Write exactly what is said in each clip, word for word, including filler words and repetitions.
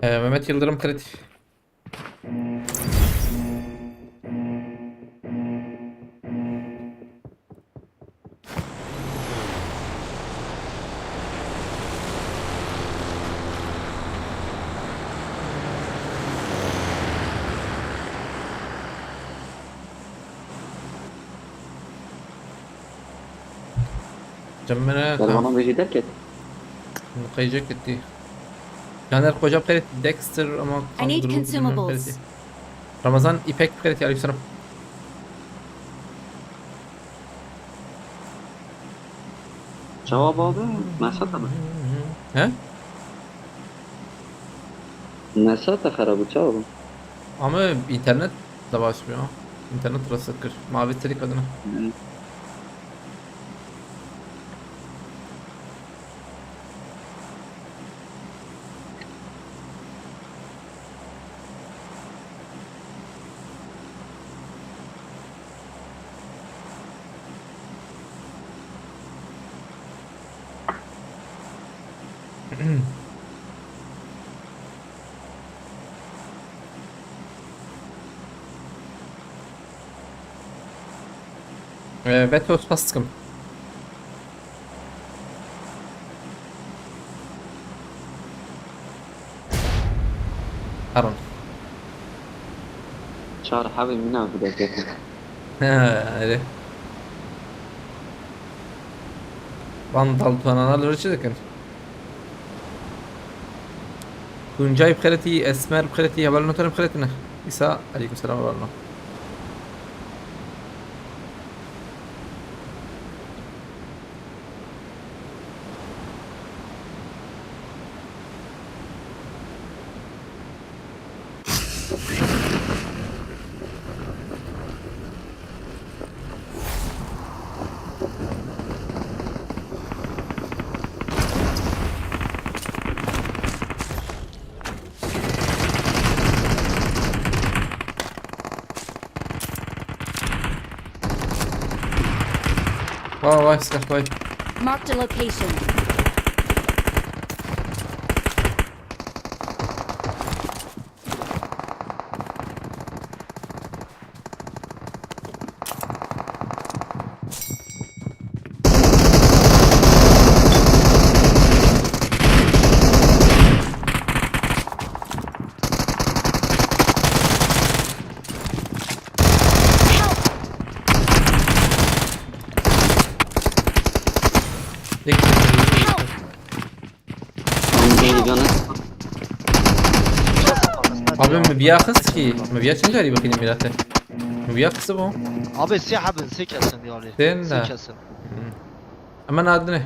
Ee, Mehmet Yıldırım kritik. Cemre, Dermanan vêjî derket. Qeycek gitti. Caner Koca bi xêr etî, Dexter ama I need Kandırma bilmem consumables. Xêr etî. Ramazan İpek bi xêr etî, aleykümselam. Cevap abi, mesaj abi. He? Nesa te xera bû, çawa bû? Ama internet de başlıyor. İnternet rasa kir. Mavi terik adına. Hı. Ee, Beto, spas dikim. Pardon. Çar hebin mîna bi derketin. Ha, erê. Vandal tuanana li çi dikin? Tuncay bi xêr etî, Esmer bi xêr etî, hevalno terim bi xêr etine. İsa, aleyküm selam, hevalno. Vay vay, silah vay. Marked a location. Tek Help! Beni gana. Abi, mi biya xist ki? Mi biya çend carî bixînim mirate? Mi biya xist bu? Abi, sê hebin, sê kesin yani. Sen de. Sê kesin. Hmm. Ama nadine.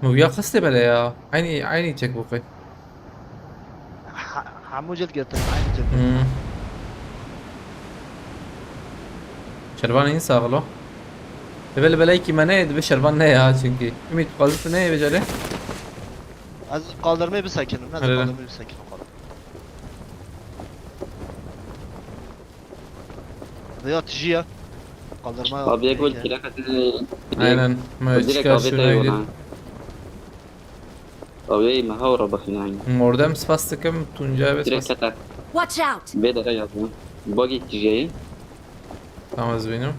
Mi biya xist bele ya. Aynı, aynı çek bu kay. Ha-, hemû cil girtin, aynı cil girtin. Hmm. Şervan in sağ ol. Eve li belekî me neyê, dibe şervan ne ya çünkü. Ümit, tu qazit neyê becerê? Ez kaldırmayı bir sakinim, ne Öyle. Kaldırmayı bir sakinim. Veya tijî ya. Kaldırma Abi, yek gol direkt, plaka direkt, Aynen. Me direkt çıkar abi şuraya tayo gidip. Lan. Abi, me hawra bakın yani. Mordem spas dikim, Tuncay ve Direkt spas. Kata. Watch out! Bê dere yazdım. Bagi tijayı. Tamam, ez benim.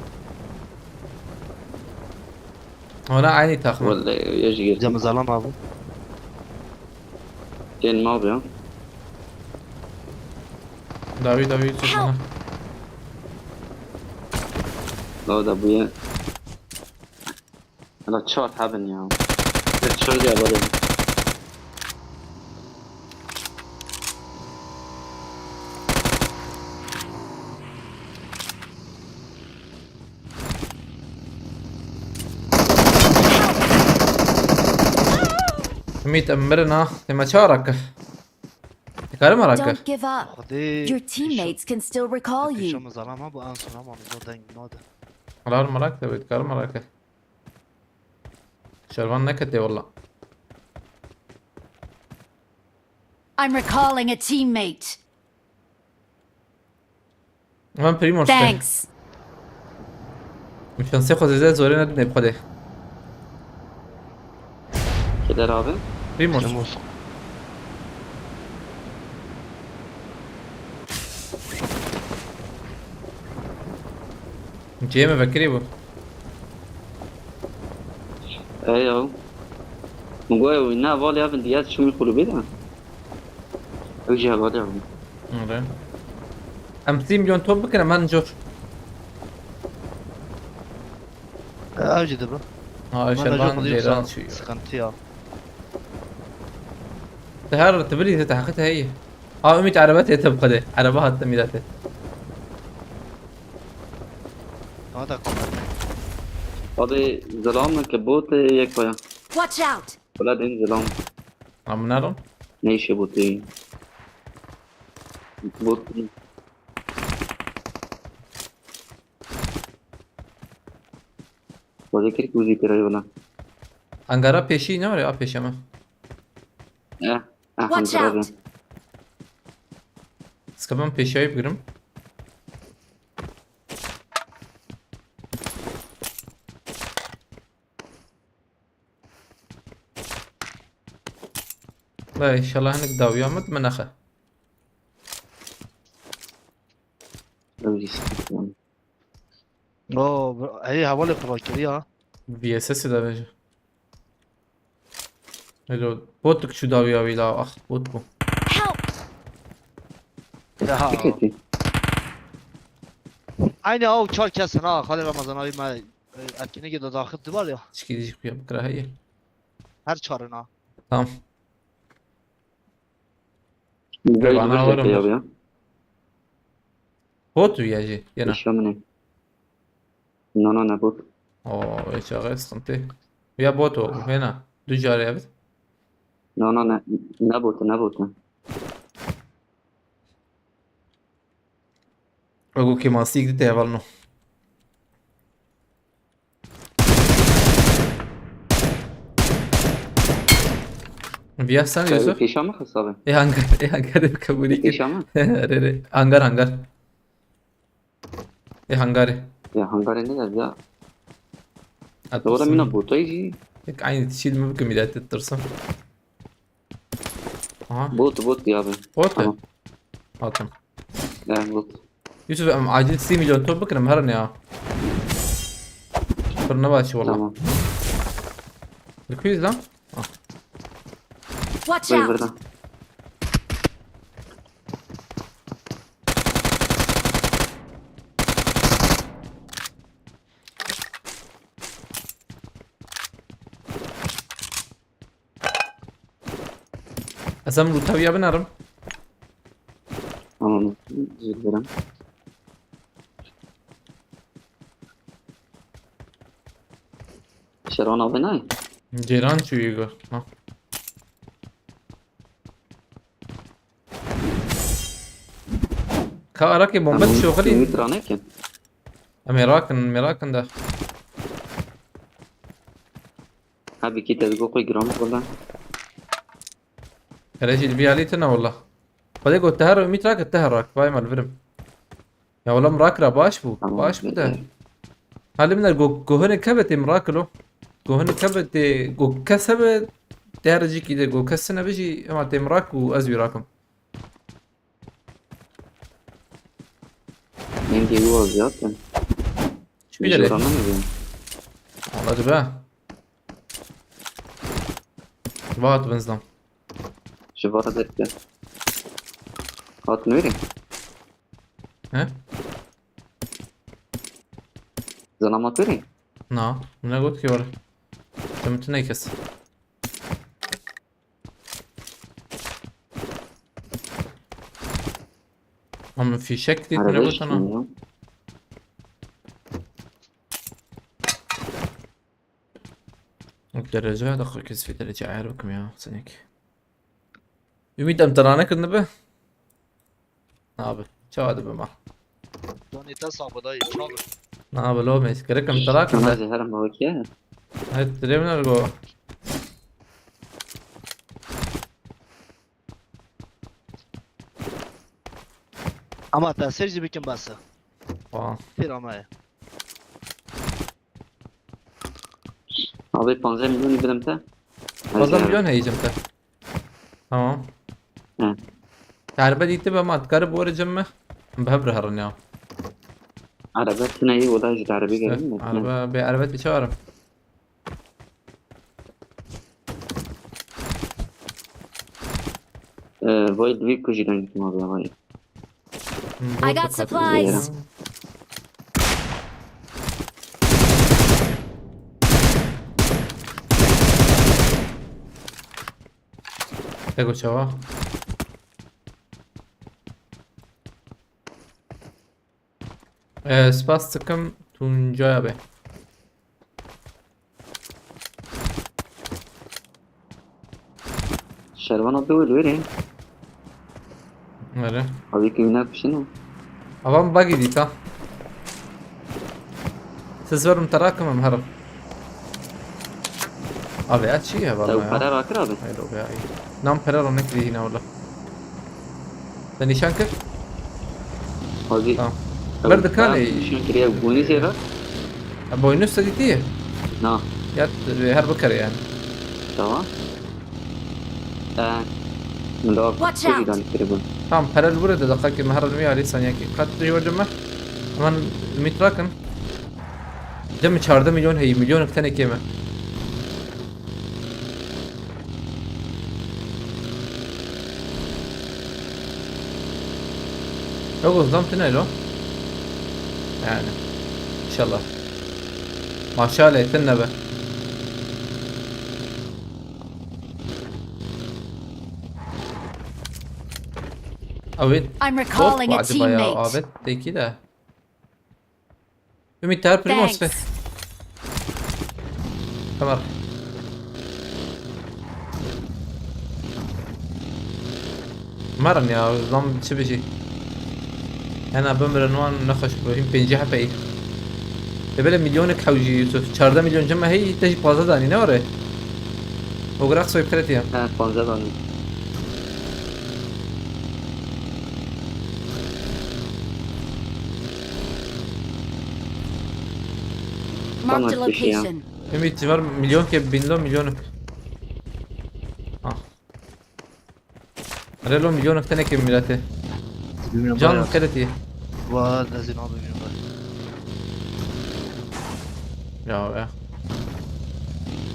Ona aynı takım. Vallahi ya jigir. Cem Zalam abi. Gelin abi ya. Davi, Davi, çık bana. Help! Daha da bu ya. Hala çar hebin ya. Bir çar diye böyle. Ümit, em mirin ha. Dema çarak. Dikarim arak. Don't give up. Xwedê Your teammates can still recall you. Şom zalama bu an sona mamizo deng node. Alar marak da, dikarim arak. Şervan nekete valla. I'm recalling a teammate. Van Primos te. Thanks. Şansê xwe zêde zorê nedine bi xwedê. Keder abi. Primos. Primos. Cihê me vekirî bû. Ey ya. Min got ew ne hevalê hev in diye çûmî qulûbê de. Ew jî hevalê hev in. Öyle. Em sî milyon top bikin, em herin cor. Ew jî dibe. Ha, Eşen ban cêran çûyî. Sıkıntı ya. Te her tu bilî te heqet heye. Ha, Ümit, araba tê te bi Xwedê. Araba hat te mîra te. Hata. Abi, zilam ke bot yek paya. Watch out! Wala din zilam. Ha, min nalo? Ne işe botê? Bot. Wala kir ku zî kira yola. Angara pêşî ne var ya, pêşe mi? Eh, eh, Watch angara out! Sıkı ben pêşayı bigirim. La inşallah hinek dawiya min, min nexe. Ew jî sıkıntı yani. Oo, bu- hey, hevalê xwe kiriya. V S S de veje. Hello. Botuk şu dawiya wî la. Ah, bot bu. Help! Ya. Fikretî. Aynı o çar kesin ha. Xalê Ramazan abi me, e, etkinliği de daxil var ya. Çiki dişi kuya bikra heye. Her çarına. Tamam. Bana varım. Bot ya. Bot ya jî, yena. Yaşamını. No, no, ne bot. Oo, hiç ağır sıkıntı. Ya bot o, hena. Du carê evet. No, no, ne, ne bot, ne bot. Ego ki masik di te heval no. Viya sen Yusuf? Pêşa mı xist abi? E hangar, e hangar kabul ki. Pêşa mı? Re re. Hangar, hangar. E hangarê. Ya hangarê ne der ya? Doğru mina botayı jî. Tek aynı tişil mi bikim millet tırsın. Aha. Bot, bot ya abi. Bot mu? Tamam. Hatim. Ya bot. Yusuf, em acil sî milyon top bikin, em herin ya. Fırına başı valla. Tamam. Li ku yî lan? Ah. Watch out! Burada. Ez em rûtewiya binerim. Tamam, özür dilerim. Şeron abi ne? Ceyran çûyî got. Ha. Ka arakê bombe dişoxilî. Ümit rane ki. Em ê rakin, em ê rakin de. Abi ki tezgo koy gram valla. Hele jî li vî alî tune wala. Xwedê got te her Ümit rak, te her rak. Vay mal birim. Ya wala min rakira baş bû. Tamam, baş bû de. Peki. Halim der go-, gohine kebetê min rakilo. Gohine kebetê go kes hebe, te her jî kî de go kes nebijî, ema tê min rak û ez wî rakim. Engê wî waziyat e. Çi bî de lê? Jora ne dibe? Wala dibe. Va hat bin zlam. Ji vara derke. Hat nêrê? He? Zanamat wêrê? Na, ne got ki were. Tim tu ne kes. Ama fişek dît ne got ana. Derece da kes fi derece ayar bikim ya senek. Ümit em terane kirin be? Abi, çawa dibe ma? Donî te sağ bidayî, çawa? Na be lo me, gerek em tera kin de. Zehra ma wekî ye. Evet, dirê min ergo. Ama te sêr jî bikin bes e. Tamam. Pir ama ye. Abi panzdeh milyonî bidim te. Panzdeh milyon heyecim te. Tamam. Hı. Terbe dîti be ma dikare bi were cem me. Bi hev re herin ya. Araba tine yî, o da ji arabê gelin mi? Araba, bê araba tê çawarim. Ee, vay, divê ku jî dengê ma bê, vay. I got supplies. Ego çawa? Ee, spas dikim, Tuncaya be. Şervana bi wê li wê rê. Nere? Abi ki wîna kuşine. Avan bagi dîta. Siz verin terakim em herim. Abi ya çi ya vallahi ya. Para rakir abi. Hayır o ya. Nam para ro nekri yine orada. Te nîşan kir? Hozî. Tamam. Ew Ber dikan, ben e, nîşan kiriye, boynuz ê re? Ha, boynuz te dîtiye? Na. Ya, e, her bikere yani. Tamam. E, min da Watch out! Kiriye bûn. Tamam, pere li wire de deqakê me herin wî alî saniyekê. Qet tu jî wecin me. Hemen ümit rakin. Cem çardeh milyon heyî, milyonek tenê kêm e. Yok, o zaman tine lo. Yani. İnşallah. Maşallah, yetin ne be. Evet. I'm recalling a Bot vardı bayağı teammate. Abet. Peki de. Ümit, te her primos be. Thanks. Tamam. Merin ya, lan çi bijî. Hena bimirin wan nexweş bi. Hîn pêncî hepeyî. Te bele milyonek hewjî Yusuf. Çardeh milyon cem me heyî, te jî pazdeh danî, ne were? O giraq soy kretiye. He, pazdeh danî. Marked a Tamam, kişi ya. Location. Ümit, var milyon ke bin do milyon. Ah. Relo milyon teneke milete. Bilmiyorum, Can bayağı. Kreti. Var, ne zaman bilmiyorum ben. Ya, ya.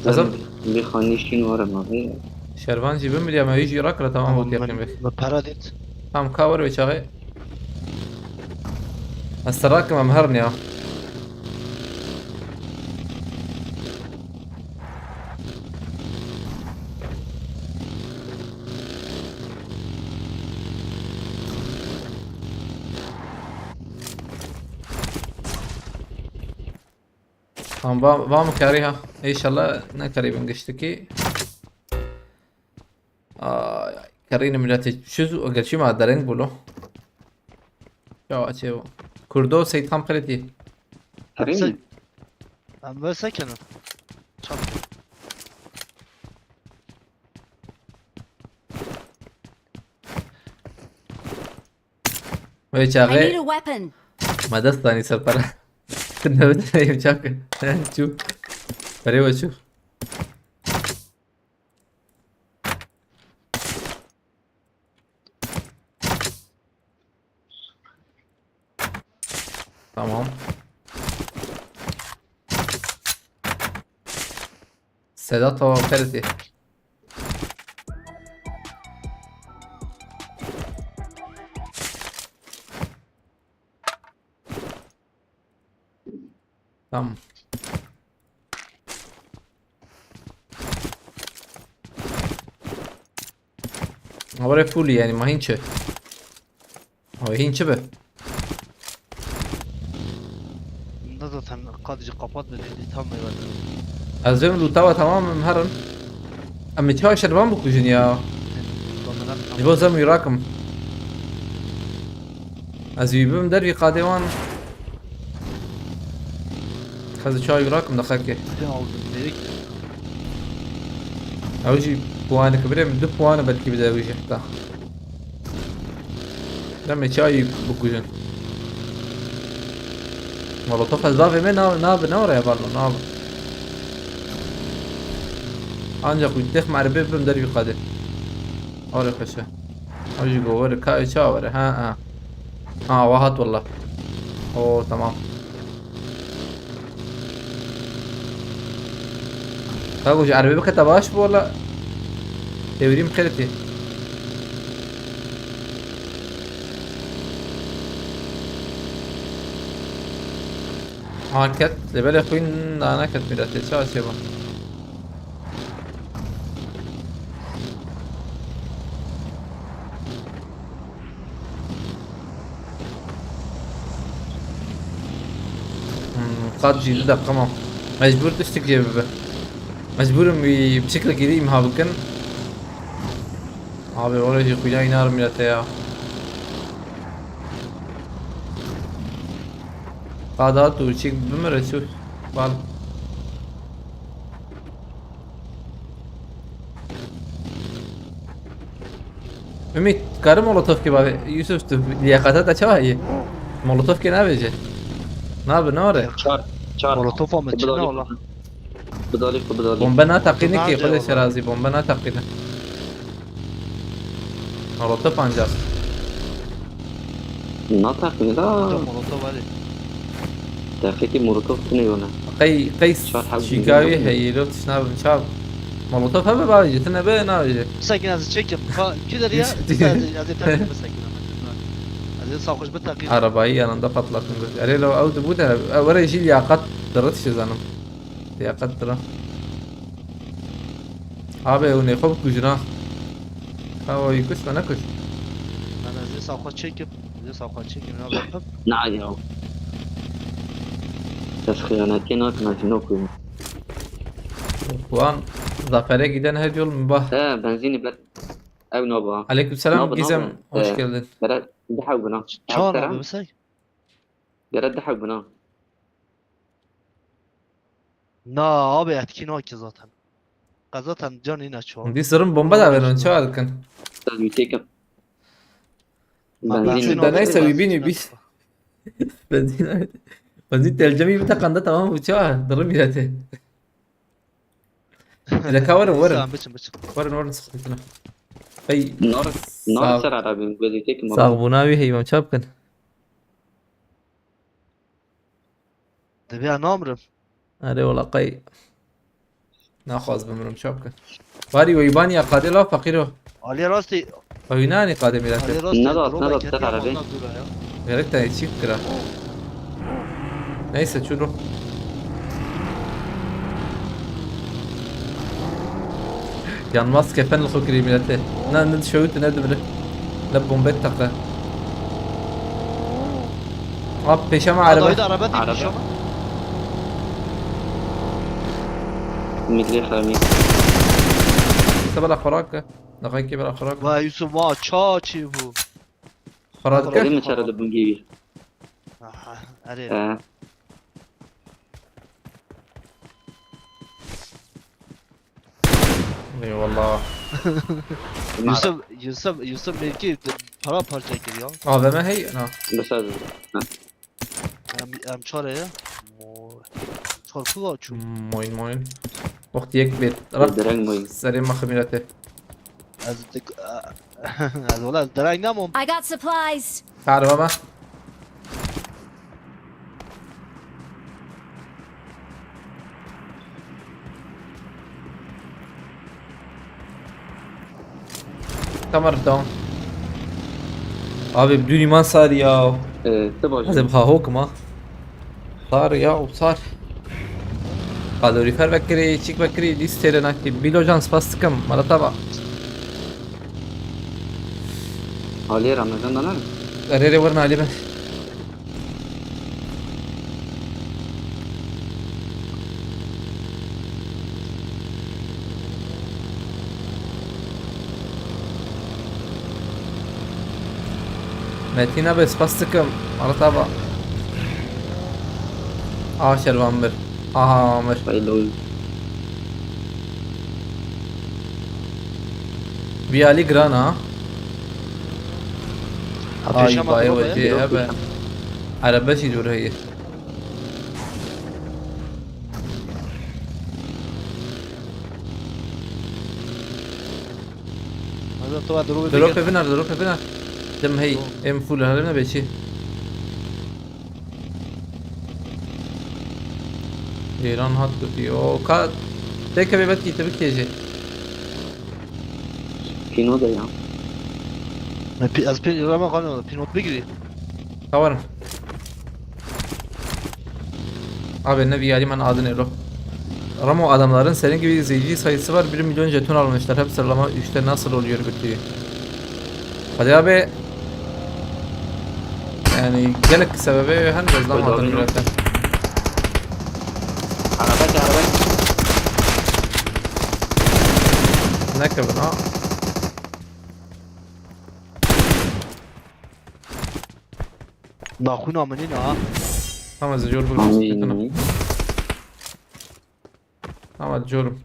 Hazır. Bir hanî şîn var ama abi. Şervan jî bimiriya me, jî rakra tamam ol yakın bek. Me para dit. Tamam, ka were çaxê. Ez te rakim em herin ya. Tamam, va, va mı kari ha? İnşallah ne kari ben geçti ki. Ay, ay, karine millete çöz, o geçi ma dereng bulu. Ya, açı o. Kurdo Seyit Han Preti. Karine. Sen, ben böyle sen kendin. Çap. Wê çaxê I need a weapon. Me dest danî ser pere. Ne bitireyim çak. Çû. Perê we çû. Tamam. Sedat Baba Perdi. Tamam. Oraya full yani, ma hinçe. Abi hinçe be. Bunda zaten kadıcı kapat ve dedi tam eyvallah. Ez vêm lûta we tamam em herin. Em ê çawa şervan bikujin ya? Ji bo zem wî rakim. Ez wî bibim dervî qadê wan. Ez çawa wî rakim daxekê. Ne aldım, dedik. Ew jî puanik birê min du puan belkî bide wî jî heta. Demê çayî bikujin. Molotof ez bavê me nav, nav, nav rê barno, nav. Ancak wî têx meribê bim dervî qadê. Ore xweşe. Ew jî govere, ka çawa were? Ha, ha. Ha, wa hat walla. O, tamam. Ka ku ji erebê bikete baş bû wala. Têwirî min xêr tê. Ha ket, lê belê xwîn da neket mîratê, çawa çêbû? Hmm, qat jî du deqa ma. Mecbûr tiştek jê bibe. Mecbûr im wî piçekekî dî îmha bikin. Abi, were jî xwîna înar mîrete ya. Qada tu çîk bimire çû. Bal. Ümit, karı molotof gibi abi. Yusuf, tu liyakata da çava iyi. Molotof ki ne verecek? Ne abi, ne var ya? Çar, çar. Molotof ama çi ne ola? Bidalî xwe bidalî. Bombe ne takini ki, Xwedê şerazî, bombe ne takini. Molotof ancak. Nateqîne da. Hocam molotof hadi. Teqîtî molotof tune yone. Qey, qey Çar heb şîkawî bin heyî, lo tişna bin çav. Molotof hebe bavêje, tune be navêje. Sakin, ez çekim. Ka, kî der ya? Çekim. Ez, ez teqîm sakin ama. Ez sağ hoş bir teqîm. Arabayı yanında patlattım. Erê lo ew dibu de, e, were jî liyakat dırıt şi zanim. Liyakat dira. Abi, ew nêxwe bikujin ha. Ha, o yî kuş, me nekuş. Ben ez ê saxwa çêkim. Ez ê saxwa çêkim, ya ben. Na ya. Ez xiyanetê nakim, ez jî nakim. Wan, Zafer'e giden her yol mübah. He, benzînî ber. Ew naba. Aleykümselam Gizem, hoş geldin. Bere, dihew bina. Çawa nabe bisek? Bere, dihew bina. Na abi, etkî nake zaten. Qe zaten canî ne çawa. Dî sirin bombe de verin, çawa dikin? Sen yüksek yap. Benzin. Benzin. Ben neyse, bir bin, bir. Benzin. Benzin telcemi bir takanda tamam bu çawa. Durum yürüte. Zeka verin, verin. Tamam, biçin, biçin. Verin, verin sıkıntına. Hey. Nar, nar ser arabim, gözükecek mi? Sağ buna bir heyvan çapkın. Divê ez namrim. Erê wela qey. Naxwaz bimirim, çap kir. Barî weybanî ya qadê la feqîro. Aliyê rastî. Ew nanî qadê mîrete. Aliyê rastî. Nedat, nedat, ser arabê. Gerek te çî kira. Neyse, çû. Yanmaz kefen li xwe kirî mîrete. Ne, ne dişewit ne dimire. Ne bombe teqe. Abi peşeme araba. Dayı da araba değil. Araba. Milli xami. Sabah xorak. Daxay ki bela xorak. Vay Yusuf, vay, ça çi bu? Xorak. Dedim içeri de bungi. Aha, hadi. He. Eyvallah. Yusuf, Yusuf, Yusuf belki para parça giriyor. A V M hey, na. Mesela. Em, em çare ya. Mo-, çarpı var çu. Moin, moin. Wextî yek bêt. Rak. Dereng moin. Serê me xemirete. Ez dik-, ez wala ez dereng nemom. I got supplies. Tarif ama. Tamam, tamam. Abi, dûnî man sar ya. Ee, tu baş. Ez ê biha hokim ha. Sar ya, û sar. Kalorîfer vekirî, çîk vekirî, lîst têre nakî. Bîlo can, spas dikim. Mala tava. Aliyê Ramazan da ne? Erê rê, werin alî me. Metî nebe, spas dikim. Arata ba. A şervan bir. Aha, Amir. Hayırlı oyun. Vî alî giran a. Ay, pêşema bay, araba wecê ye. Hebe. Araba jî dûr heye. Hadi, tu var, drop'u bir gel. Drop'u biner, drop'u biner. Dem hey, tamam. Em full haline beçi. Ceylan hat kutî. O ka Teke bê belkî te bikêjê. Pîno de ya. Ez pê, ez pê, Rama xanım, pînot bigirî. Tawarim. Abi ne bir yaliman adın Elo. Ramo, adamların senin gibi izleyici sayısı var. Bir milyon jeton almışlar. Hep sıralama üçte nasıl oluyor kötüyü? Hadi abi. Yani gelek sebebi hem de zaman Hadi abi, adın ne? Üreten. Araba ki araba. Ne ki buna? Naxuna min ha. Tamam, zor bu. Amin. Tamam, diyorum.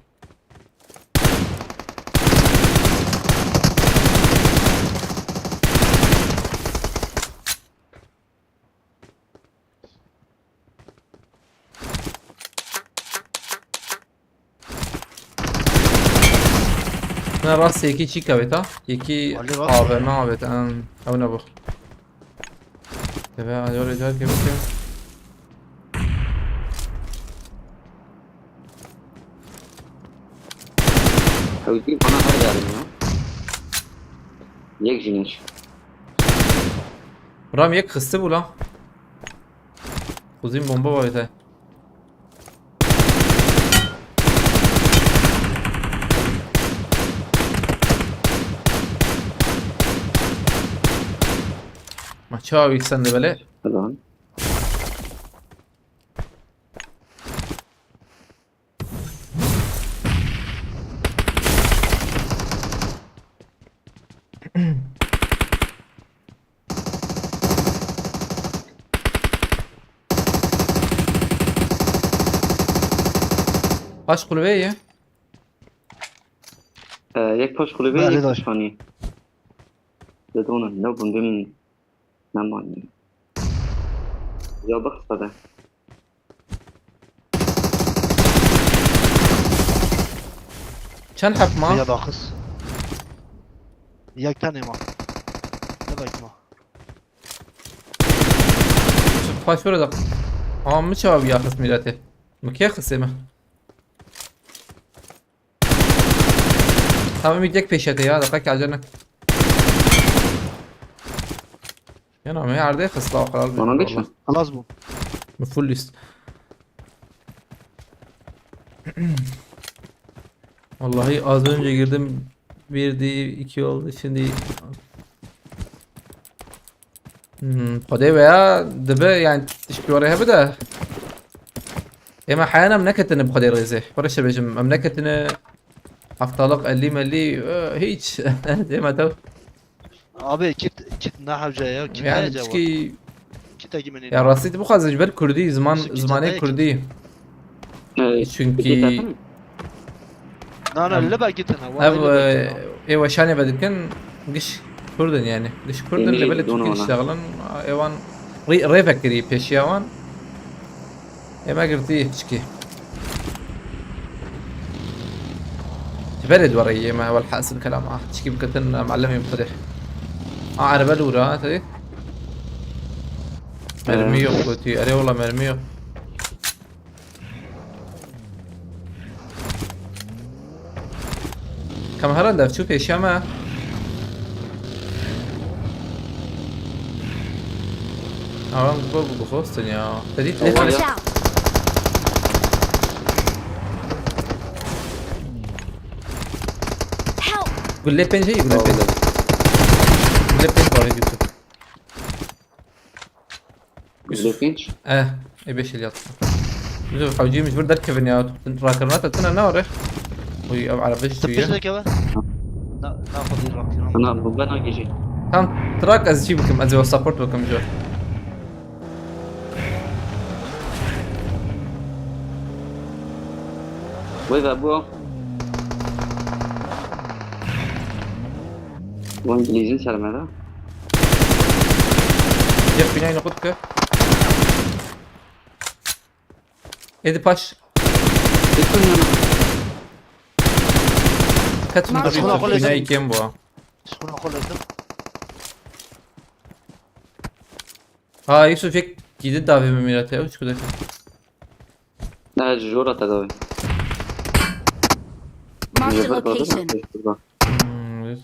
Ne rast yekî çî kevêt ha? Yekî Ali rast. A V M avêt, em, ew ne bu. Tebe, acaba, acaba, kevêt ya. Hewdî bana her derim ya. Yek jî neç. Ram yek xisti bû la. Xwezîm bomba wayte. Ma çawa wî sende belê? Lan. Paş kulübe ye. Ee, yek paş kulübe Belê yek daş. paş hanî. Dedona ne bunun ne mani. Ya bak sada. Çend hep ma? Ya daxis. Yek tenê ma. Ne belki ma. Paş orada. Ama mı çawa ya xist milletê? Mı kê xistê mi? Tamam, bir tek peşete ya, dakika ki acele. Yana mı yerde xist la o kadar. Bana geçme. Halas bu. Bu full list. Vallahi az önce girdim. Bir değil, iki oldu şimdi. Hmm, Xwedê veya dibe yani tişkî were hebe de. Ema heyan em neketine bi Xwedê rêzê. Xwedê şebêjim em neketine haftalık elli melli, e, hiç. Ema tev. Abi kit kit ne hevce ya. Kit Yani ne cevap? tişkî Kit egi menî. Ya rastî dibixwaze ji ber Kurdî, ziman, Çi zimanê kitap Kurdî. Ee, Çünkü kitap mı? Na na Em- li be gitine. Ev, e, ê weşanê vedikin giş Kurdin yani. Giş Kurdin Yeni li belê donu Türkî ona. diştexilin. Êwan rê, rê vekirî pêşiya wan. Ême girtî çikî. Ji berê dwareyî ême welhasil kelam. Ah, çikî bikitin, em elemê bi Xwedê. Ah, erebe li wira, tedî? Mermi yok gotî. Erê wala mermi yok. Kam herin dev çû pêşiya me. Awan bu bu xostin ya. Te dît lê Watch xelek. out! Help! Gulle pênc heye, gulle pênc. Gulle pênc bavê götür. Yüzde pênc. Eh, e beş el yaptı. Yusuf, hewcî min ji vir derkevin ya. Rakirina te tune ne were? Uy, ev erebe ji tu Tepişte ye. keve. Na na xwedî rakirina. Ana bu ben o gece. Tam trak ez çî bikim, ez ê support bikim ji. Wê ve bu. Bu İngilizin sermede. Yek binayê nixwe dike. Êdî paş. Bütün yana. Ketin Mark dur, Mark binayê Mark kêm bû. Şuna koledim. Ha, Yusuf yek gidi davê min mîrete, ew çi kudek. Ne, jora te davê. Marked a Zêber gadir location. Şurada. Hmm, bir.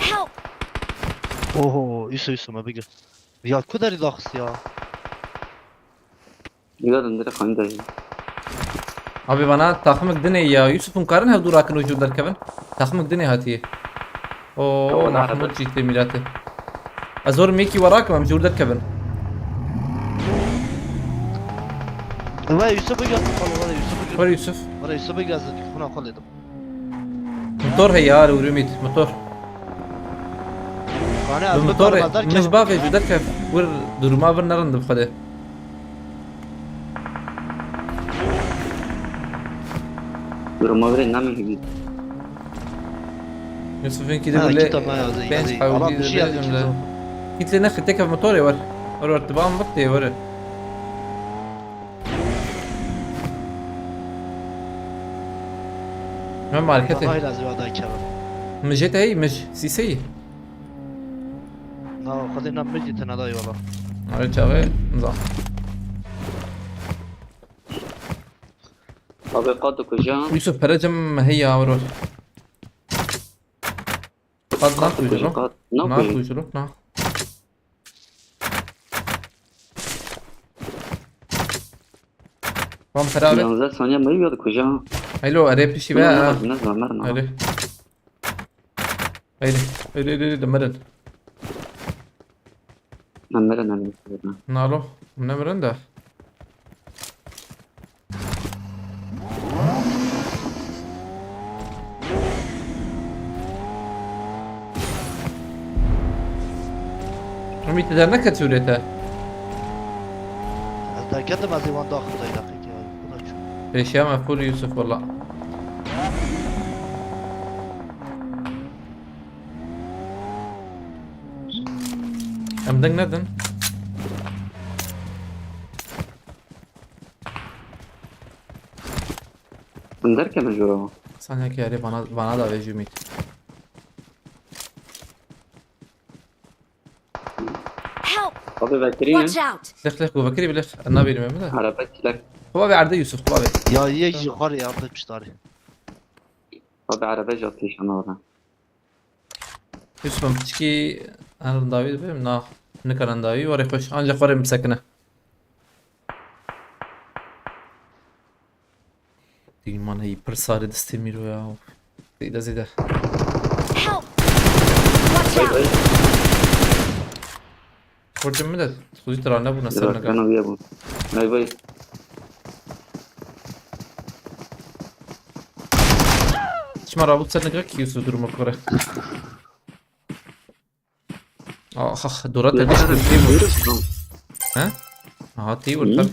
Help! Oho, Yusuf, Yusuf, me bigir. Ya ku derî daxist ya. Güzel indire kanka. Abi bana takımık dinê ya. Yusuf, hûn karin hevdû rakin û jûr derkevin. Takımık dinê hatiye. Oo, Tamam, Mahmut arada. Cîtê Mîratê. Ez zor mekî we rakim, em jûr derkevin. Ve Yusuf bigir. Valla valla Yusuf bigir. Were Yusuf. Valla Yusuf bigir, ez dikuna xwe ledim. Motor heye ya, ûrûmît. Motor. Kane Bi ez motor bigir, e. ez derkevim. Mij bavê jû derkev. Wir duruma vir nerin di xwedê. Duruma vir e, namê hibî. Yusuf'un ki Ha, de böyle kitap ha, yazı, bench yazı. hawli Adam bir şey de yazdı, böyle. yazı. Hitle ne xite kev motor e var. Var var, devam bak diye var. Ne markete. Daha lazım adam kebap. Mijete hey, mij. Sisey. Na, xwedê na mijî tena dayî wala. Arê çaxê za. Abi qat kuja. Yusuf, pere cem heye ya, var var. Qat na Qat kuja kujuro. qat. Ne Na kuja? kujuro, na. Van pere abi. Yanzı saniye mi yiyordu kuja? Hello, are pişi ve. Ne zaman ne zaman ne? Öyle. Öyle, öyle, öyle, öyle, demirin. Namere namere. Nalo, nemirin de. Ümit eder ne kaçıyor ete? Ez derketim, ez ê wan daxim dayî, daxikî. Buna çû. Pêşiya me full Yusuf valla. Em deng nedin. Em derkevin jûra. Sanki yarê bana, bana da vejî Ümit. Help! Abi vekirî ne? Watch out! Lix lix, ku vekirî bi lix. Nabînim em de. Araba kilek. Xwe ve erde Yusuf, xwe ve. Ya yek ji xwe rê yardım piştarî. Abi araba jatî şana ora. Yusuf, em piçkî en rindawî dibim, na, nikarin dawî, warê xweş, ancak warê bisekine. Dîman hey, pir sarê distê Mîro ya. Zêde, zêde. Help! Watch out! Xurcim min de, xuzî tira nebûne ser Biraz nega. ben alıya bu. Vay vay. Çima rabû ser nega ki Yusuf durumu kore. Ah, ah, dora Ne te diş kadar bir şey bu. Virüs lan. He? Aha, tî Hı. vurtan.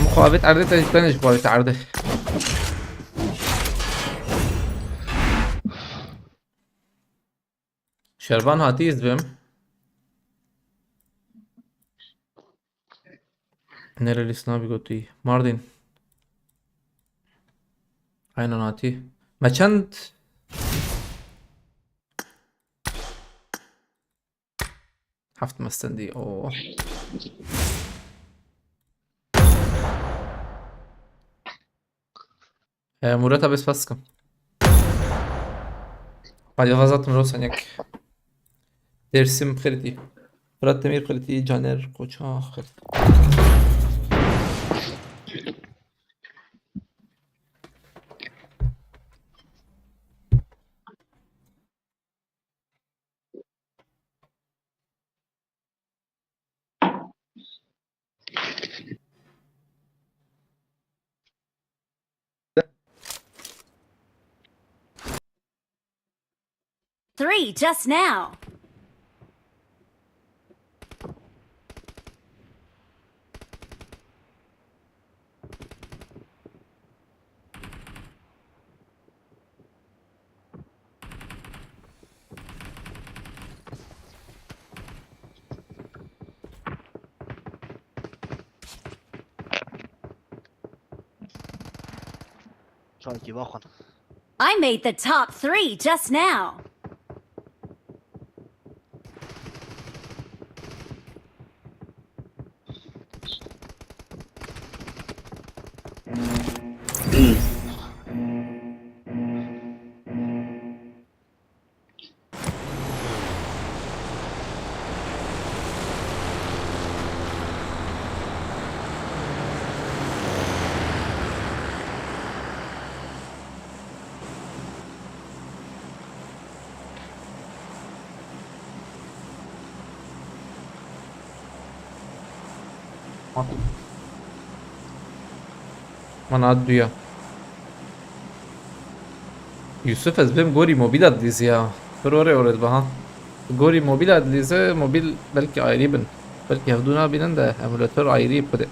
Muxabet erde te, ben ji muxabet erde. Şervan hatî ez dibêm. Nereli snabi gotî? Mardin. Aynen hatî. Me çend? Heft mestendî. Oo. E, Murat abi spas dikim. Hadi vazatım Rosanek. Dersim xirtî. Fırat Demir xirtî, Caner Koça xirtî. Three just now. Çankî baxin. I made the top three just now. Mana duya. Yusuf, ez bêm gorî mobîla dilîzî ya. Pir orê orê dibe ha. Gorî mobîla dilîze, mobîl belkî ayrî bin. Belkî hevdû nabînin de emulator ayrî xwedê.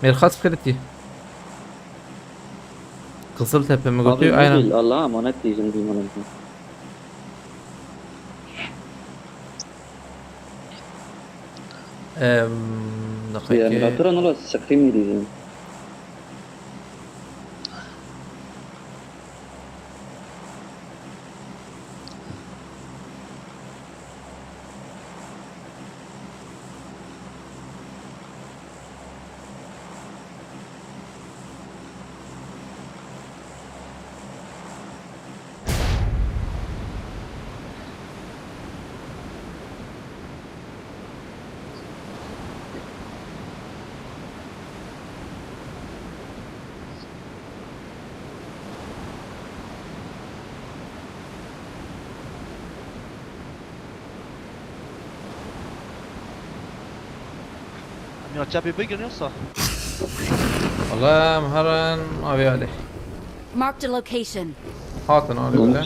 Mêrxas Kilitî. Qiziltepe mi gotiye, aynen. Allah'a emanet diyeceğim, diyeceğim. Em, nexwekê. Emulatora nala seqî mi diyeceğim. Em ya çepê bigrin ya sağ. Wala em herin avê alê. Marked a location. Hatin alê bile.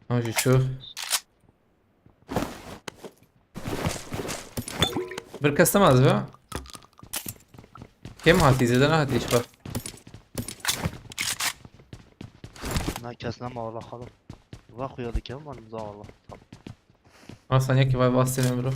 Ha, jî çû. Bir kes nema ez be. Kêm hatî, zêde nehatî hiç be. Na kes nema wala xalo. Va xuya dikem, van za wala. Ha, sen yekî vay vastê bro.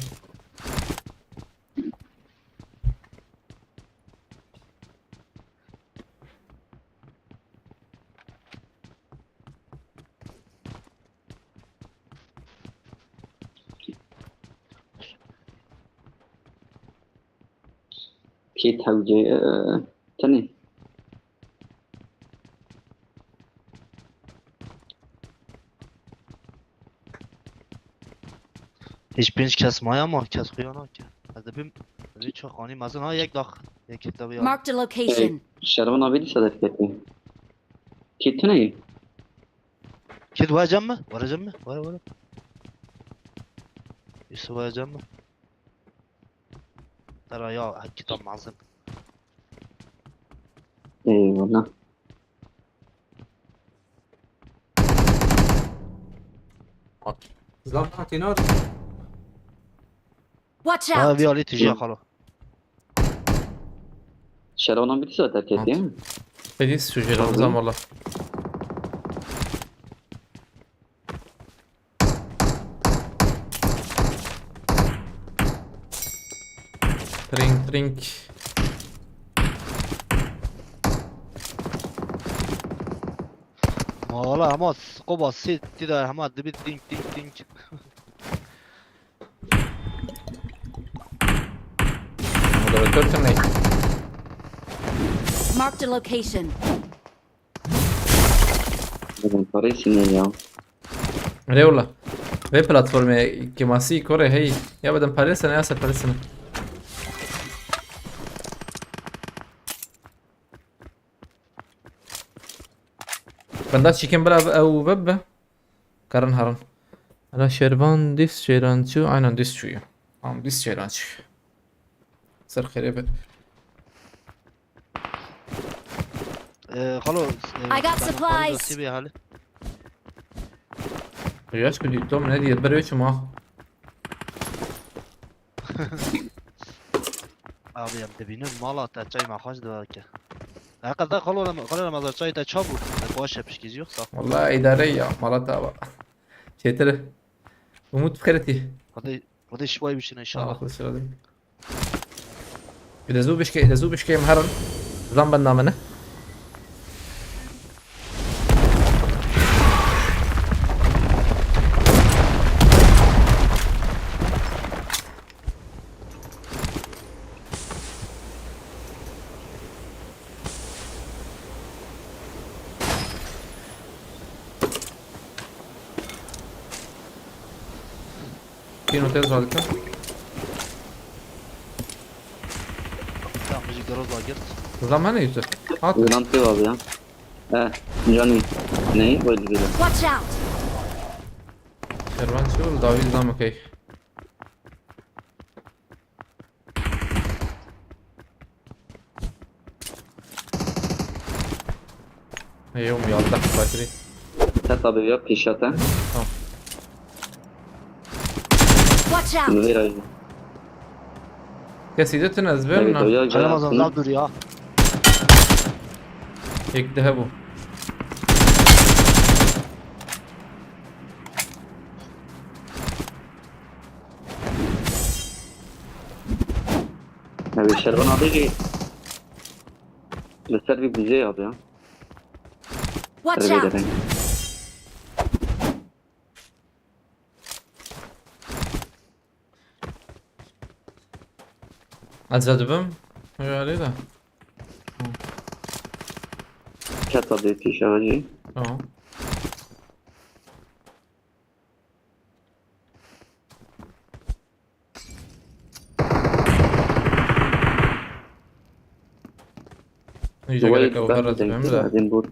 Kê tewcê, e, tenê. Hiç pênc kes maya ma kes xuya nake. Ez dibim, ez ê çaxanî mezin ha yek dax, yek tabi ya. Marked a location. Şervan abi dîsa derketî. Kê tune ye? Kid were cem mi? Were cem mi? Were, were. Yusuf were cem mi? Tera ya, kitab mezin. Eyvallah. Zaten tenar. Watch out! Ha, vî alî tijî ya xalo. Şervan abi dîsa derketî. Pedîs şu jêran zam valla. Tring, tring. Ma wala hema skoba sê tî de hema dibi ding, ding, ding. Moderatör tune. Marked a location. Parêsine ya. Rewla. Vê platformê kemasî kore hey. Ya bedem parêsine ya ser parêsine. Benda çikin bila ew vebbe. Karin harin. Ana Şervan dis çêran çû. Aynen dis çû ya. Am dis çêran çû. Ser xêrê be. Ee, xalo, e, I got supplies. Sibê hali. Yaş ku dîtom ne diye bir üç ma. Abi em dibînin mala te çay me xweş dike. Heqeta xalo Rem-, xalo Remezan çay te çabû. Baş e pişkî yok sağ. Vallahi idare ya, mala tava. Çêtir. Umut bi xêretî. Xwedê, Xwedê şiway bişine inşallah. Xwedê şiway. Îde zû bişkê, îde zû bişkê em herin. Zan benda min e. Pîno tez radike. Tamam, bizi garoz da girt. Zaman ne yüzü? At. Buradan tê abi ya. Eh, canı. Neyi? Böyle bir. Watch out! Kervan çi oldu? David zaman okey. Hey oğlum ya, Allah bakri. Tet abi ya pişata. Watch out! Nuvera. Kesî de tine ez Evet, verim o na. ya Ramazan gelsin. Zab dur ya. Yek de hebu. Evet, Şervan abi ki. Göster bir bize abi ya. Watch Tabii out! dedim. Ez vedibim. Öyle de. Tet abi pişavacı. Tamam. İyice Vay, gerek yok. ben Harrat de ben de. Dedim bu.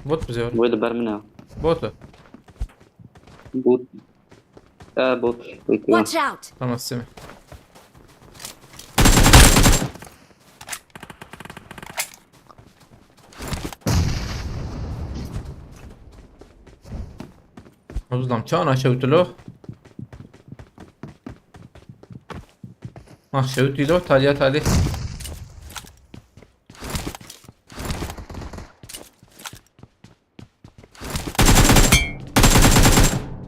Bot bize var. Böyle bermine. Botu. Bu. Ha, bot. Bekle. Watch out! Tamam, Simi. Hozlam çana şewtilo. Ah, şewtilo, talya tali.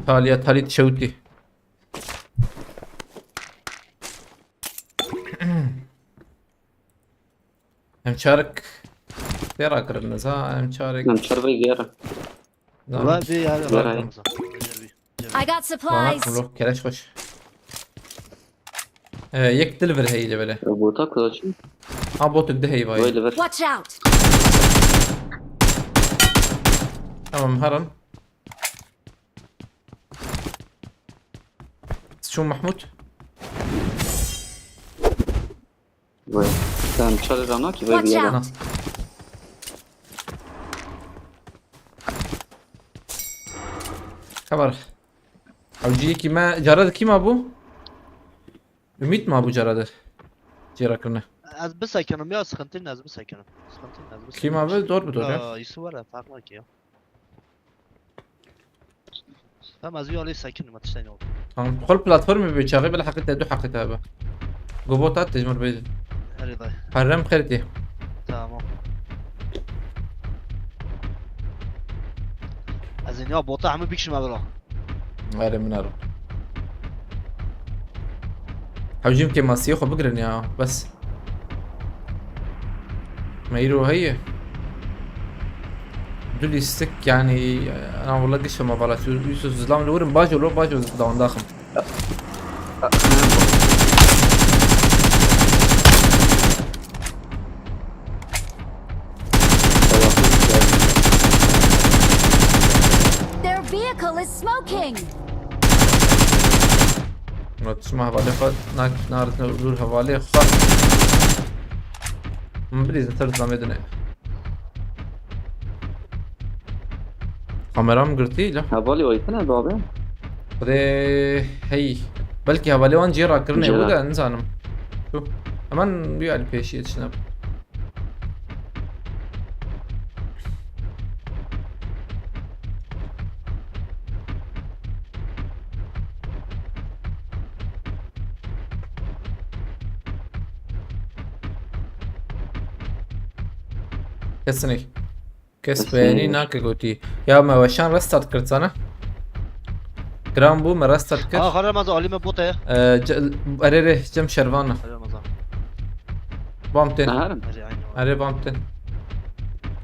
Talya tali şewti. Em çarik têra kirin, za em çarik. Em çarbe gera. Zan- Valla bir yani Vay. var Ramazan. I got Zana supplies! kulok, keleş hoş. Ee, yek dil vir heyle böyle. Bota kulaçı. Ha, botuk de heyvayı. Böyle ver. Watch out! Tamam, haram. Şu Mahmut. Vay. Sen çarı rana ki böyle bir Watch yere. out! Xeber. Ew ciyekî me, cara de kî ma bû? Ümît ma bû cara de? Cêra kirine. Ez bisekinim ya, sıkıntı ne, ez bisekinim. Sıkıntı ne, ez bisekinim. Kî ma bi, dor bi dor ya. Ya, iyisi var ya, farklı ki ya. Hem ez yolê sekinim, tiştên yok. Tamam, xol platformê bi çaxê bile heqî te du heqî te be. Gobot at tecmur bê. Hadi dayı. Harem xertî. Tamam. Ez ê niha bota hemû bikişime bira. Are min aro. Hewcîm kêmasiyê xwe bigirin ya, bes. Me îro heye. Du lîstik yani, ana wala gişe me bala. Yusuf Zlam li wirim bajo lo, bajo dawandaxim. Their vehicle is smoking! Murat, çima hevalê xwe nak-, narit dûr hevalê xwe. Min bilî zî ters namê dinê. Kameram girtî la. Hevalê waytene babe. Xwedê hey. Belkî hevalê wan cê rakirine Cê bû ra- de nizanim. Tu. Hemen bir el pêşiye çine. Kesinê. Kes beyanî nake gotî. Ya me weşan restart kir sana. Giran bû, me restart kir. Ha, xare Ramazan, alî me bot e. Ee, ce-, erê rê, cem şervan e. Xare Ramazan. Bam tên. Naharim. Erê, aynı var. Erê bam tên.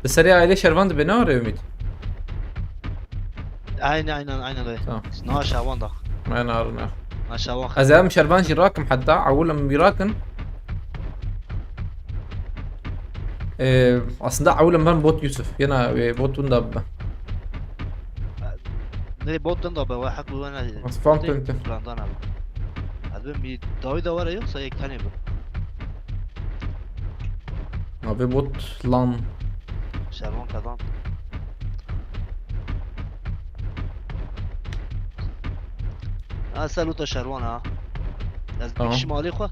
Di serê ailê şervan dibe, ne are Ümit? Aynen, aynen, aynen öyle. Tamam. Na şavan da. Aynen, aynen. Na şavan. Ez em şervan jî rakim, hatta ewil em wî rakin. Ee, aslında ewil em ben bot Yusuf. Yine, e, bot winda bibe. Ne bot winda be, ve hak bu ne? Spam tente. Plandan abi. Abi bir davi de var ya, yoksa ek tane bu. Abi bot lan. Şervan kazan. Ha, sen uta şervan ha. Ez Tamam. Bir kişi mali xwe.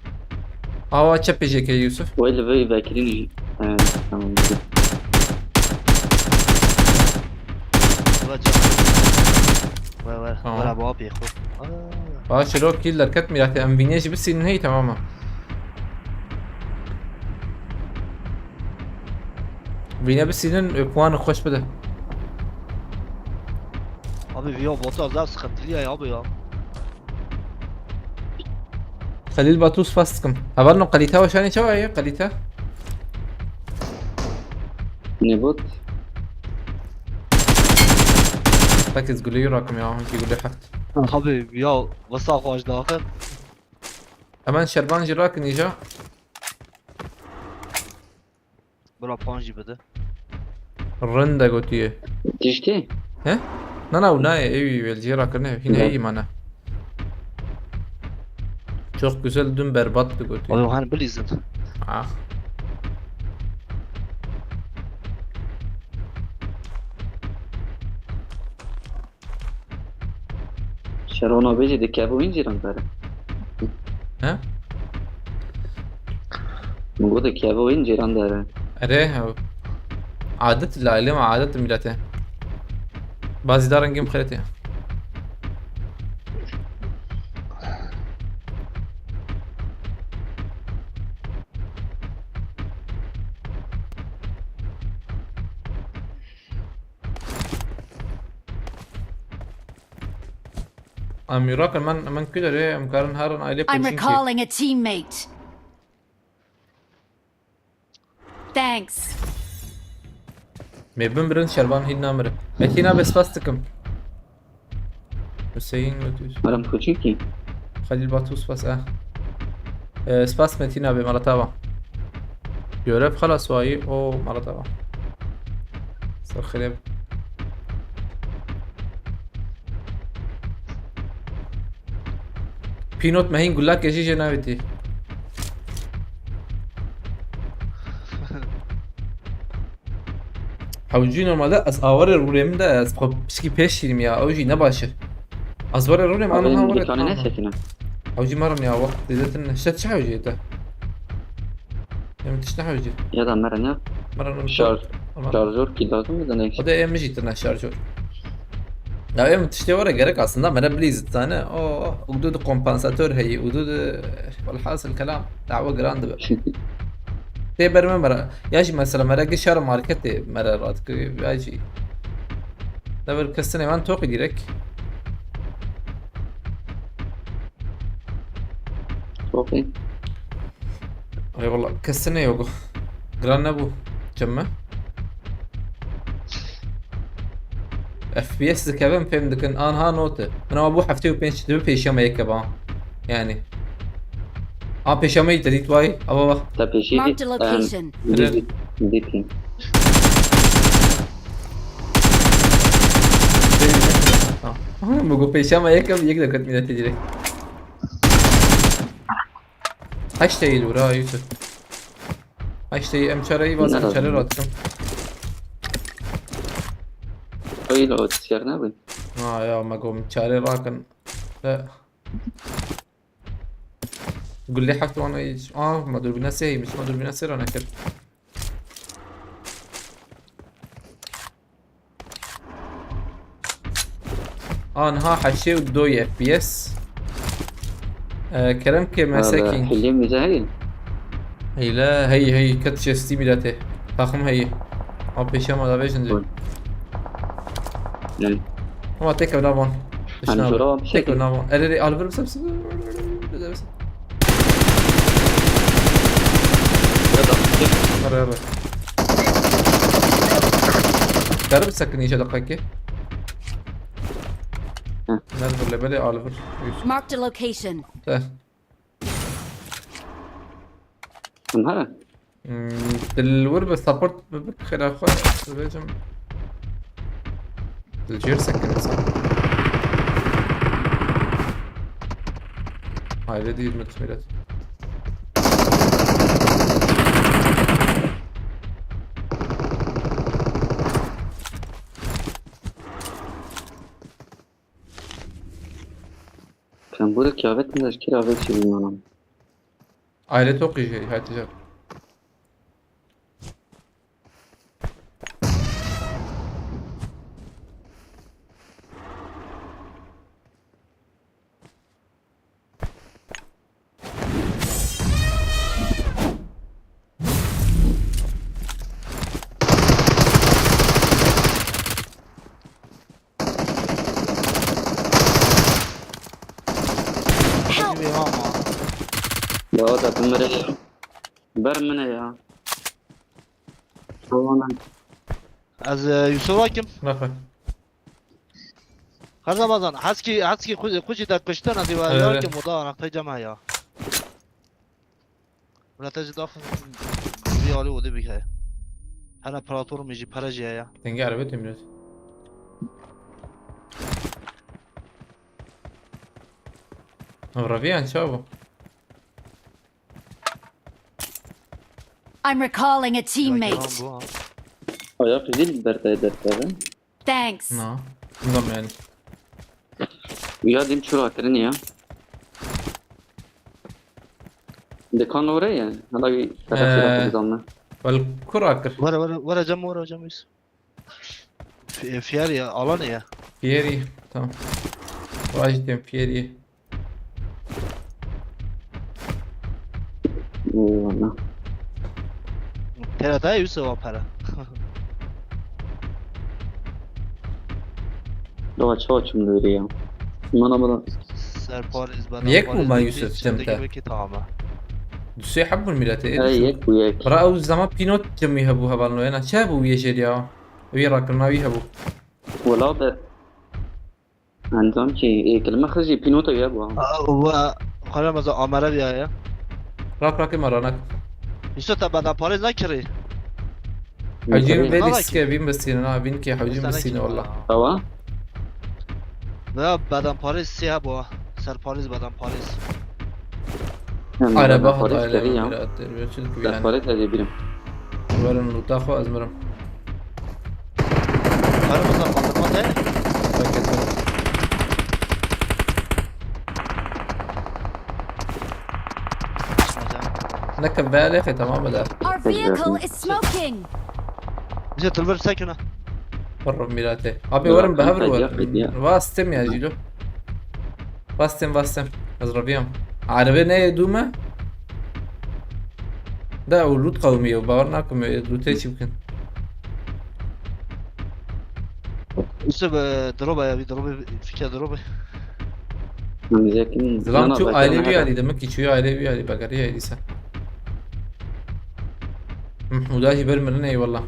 Awa çep jê ke Yusuf. Wê li vê vekirî jî. He, tamam. Ula can. Ver, ver. Tamam. Ver abi, abi, xwe. Aa. Baş rok kill derket mi ya? Em vînê jî bisînin hey, tamam mı? Vîne bisînin, e, puanı xweş bide. Abi, ya bota zaf sıkıntılı ya abi ya. Xelîl Batu spas dikim. Hevalno, qelîte weşanê çawa ye? Qelîte? Ne bot? Sekiz gulê rakim ya, hangi gulê heft. Abi ya, wisa xweş daxil. Hemen şerban jî rakin îja. Bira panc jî bide. Rinde gotiye. Tiştê? He? Na, na, ew nayê, ew wê li cê rakirine, hîn heyî mane. Çok güzel, dün berbattı gotiye. Oğlum hani bilizin. Ah. Şerona bêjî di kevin cîran dere. He? Min got di kevin cîran dere. Erê, ew. Adet la, lê ma adet milete. Bazî da rengê min xeletê. Em Iraqin, men, men ku derê, em karin herin ailê I'm polisîn kî. Recalling a teammate. Thanks. Mê bin birin şervan hîn namire. Metin abi spas dikim. Hüseyin Ötüz. Merhaba, koçum ki. Halil Batu spas, eh. Ee, spas Metin abi, Malatava. Görev halas wayî, o Malatava. Ser xirê. Pînot me hîn gulakê jî jê navêtî. Hewcî normalde ez awarê rûrê min de ez xwe piskî pêş şîrim ya, ew jî ne baş e. Ez warê rûrê min, Abi, ana ha warê dikane tamam. Nesekine. Hewcî merin ya, wext dêdetin işte çi hewcî te? Em tişt ne hewcî. Ya da merin ya. Merin Şarj. Tamam. Şarjör ki lazım mı da ne? O da em jî tine şarjör. Ya em tiştê were gerek aslında mere bilî zitane. O, o, udu de kompensator heyî, udu de, velhasil kelam, dawa giran dibe. Tê ber me mere. Ya jî mesela mere gişar marketê mere radikir, ya jî. Dever kesine van toqî direk. Toqî. Eyvallah, kesine yok. Giran nebû. Cemme. F P S dikevin fêm dikin. Anha note. Min ama bû heftê û pênc dibi pêşiya me yeke ba. Yani. A pêşiya me yite dît vay. Ava bak. Te pêşî Marked a em, location. Dîtin. Dîtin. Tamam. Aha, bu pêşiya me yeke, yek de ket milletê direkt. Heştê yî lûra Yusuf. Heştê yî em çare yî vas em çare ratkım. Öyle o dişer ne bu? Ha ya, me gom çare rakin. E. Gulê heft wana hiç. Aa, me dürbüne sê, hiç me dürbüne sê rane kir. Anha heştê û du F P S. Ee, Kerem ke mesekin. Hile mi zahil? Hile, hey, hey, ket şesti milete. Takım hey. Abi pêşiya me davêjin jî. Hı. Ama têkevin navon. Hani Tişna abi. Têkevin navon. Erê, erê, alvir bisim. Erê, erê. Darı bisekin iyice dakika. Hı. Nerede lebelê alvir? Marked a location. Te. Him hene? Hmm, dil wir bi support bi, bi xêra xwe dibêjim. Dil jêr sekinî sa. Haydi dîr mit milet. Kembûrek ya vetin leşkerî avêt jî bîmanan. Aile toqî jê hatice. Help! Hadi bir ama. Ya da bu nereye? Ver mine ya. Tamam. Ez, e, Yusuf Hakim. Nafe. Xeza bazan, heskî, heskî xu-, xu jî de kuştin, ez ê we Evet. Yar kim oda anaqtay cema ya. Wela te jî daxin vî alî odê bike. Hene platformê jî pere jî heye. Dengê erebê tê millet. Ev reviyan çawa bû? I'm recalling a teammate. Ayak zil bertaya dertaya. Thanks. Na. Bundan yani. Ya dim çura kirin ya. Dekan oraya yani. Hala bir tarafı Ee. Zaten. Wal kura kir. Were, were, were cam, were cam is. Fi-, fiyar ya, alan ya. Fiyeri. Tamam. Vajdim fiyeri. Eyvallah. Tera da yüz o para. Doğa çoğu çumlu ya. Bana bana. Serpariz bana. Yek mi Yusuf, Cemte? Belki tamam. Dusê hebûn milletê. Ey, yek bu yek. Bira ew zaman pînot cemî hebû hevalno, ena çi hebû wî yê jêr ya? Wî rakirina wî hebû. Wela be. Encam ki, e, kelime xizî pînota ya bu. Aa, we, xala meza amere diya ya. Rak rak ema ranak. Yusuf te beden parêz nekirî. Hewcîn vê dîske vîn bisînin ha, vîn ki hewcîn bisînin wala. Tawa? Ne beden parêz sê hebû. Serparêz beden parêz. Araba hat aile ya. Serparêz hadi birim. Werin luta xwe ez mirim. Kare masa kaldırma te. Paket mirim. Nekim be alexê tamam e de. Our vehicle is smoking. Bize tılvır sekine. Pırrım mirate. Abi werin be hev werin. Vastim ya jî lo. Vastim, vastim. Ez reviyam. Arabê neyê dû me? Da ew lût qewimî ye, bawer nakim ê lûtê çi bikin. Yusuf, e, droba ya, bir droba, fikir droba. Zilam çû ailê wî alî, demek ki çûyê ailê wî alî, bagariya alî sen. Mehmûda jî ber mirin, eyvallah.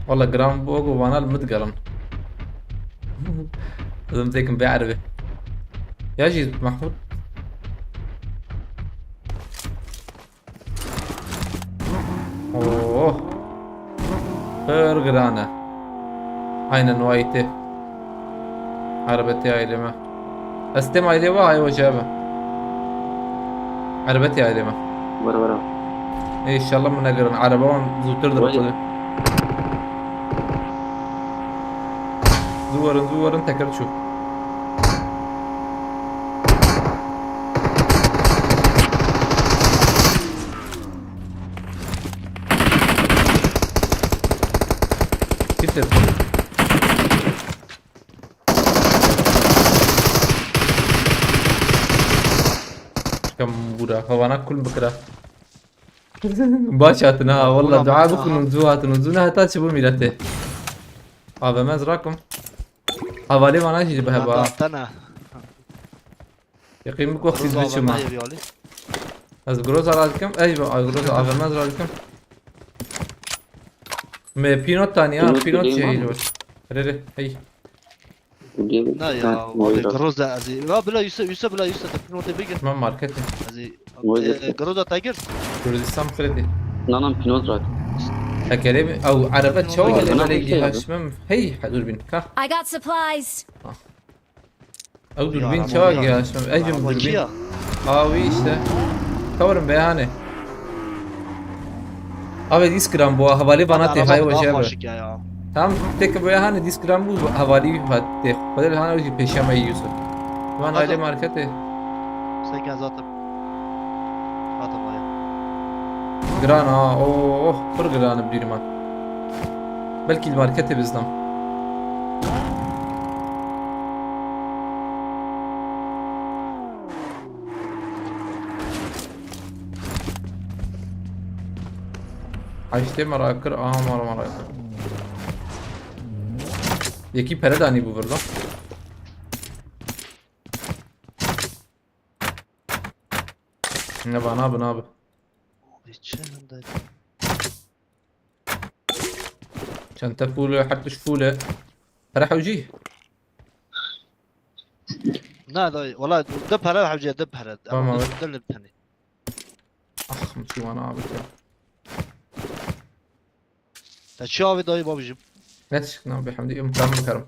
Walla giran bo ku vana li min digerin. Edim têkim bê eribê. Ya jî Mahmud. Oh. Pir giran e. Aynen o aytê. Erebetê ailê me. Ez têm ailê we, ay we çabe. Erebetê ailê me. Were, were. Ê, inşallah min negirin. Araba wan zûtir dibe xwedê. Zû werin, zû werin, teker çû. Bitir. Kam bura, havana kul bikira. Baş hatin ha, walla dua bikin û zû hatin û zû ne heta çi bû mîretê. Avê me ez rakim. Hevalê vana jî bi heba. Tena. Yaqîn bik wextî Groza diçim ha. Avê me yê viyalî. Ez groza radikim. Ey be, ay groza avê me ez radikim. Me pînot tanî ha, pînot şey. Re re, hey. Na ya, abi groza ez ê. Ya bila Yusuf, Yusuf bila Yusuf, te pînotê bigir. Ma marketê. Ez ê. Groza te girt. Kurdistan xirêtê. Nanan pînot rat. Tekerê mi? Ew erebe çawa gelê belê gihaşmem. Hey, dur bin. Ka. I got supplies. Ew dûrbîn çawa gihaştim? Ey jim dûrbîn. Ha wî işte. Tawrim beyane. Abi dîs giran bu hevalî vana tê hay wejer be. Tamam, tek bu ya hani dîs giran bu hevalî hat tê. Xwedê hana wî pêşiya me Yusuf. Van aile marketê. Sen gel zaten. Hadi bay. Giran ha, oh, pir giran bi dîrman. Belkî li marketê bizdim. Ay işte merak kir, aha mara merak kir. Yekî pere danî bu virda. Ne ba nabi nabi. Çanta full e, her tişt full e. Pere hewcî. Na dayı, wala de pere hewcî, de pere. Tamam abi. De li penî. Ah, mutlu bana abi ya. Te çi avê dayı babicim? Ne çıktı abi, hem de imkan bakarım.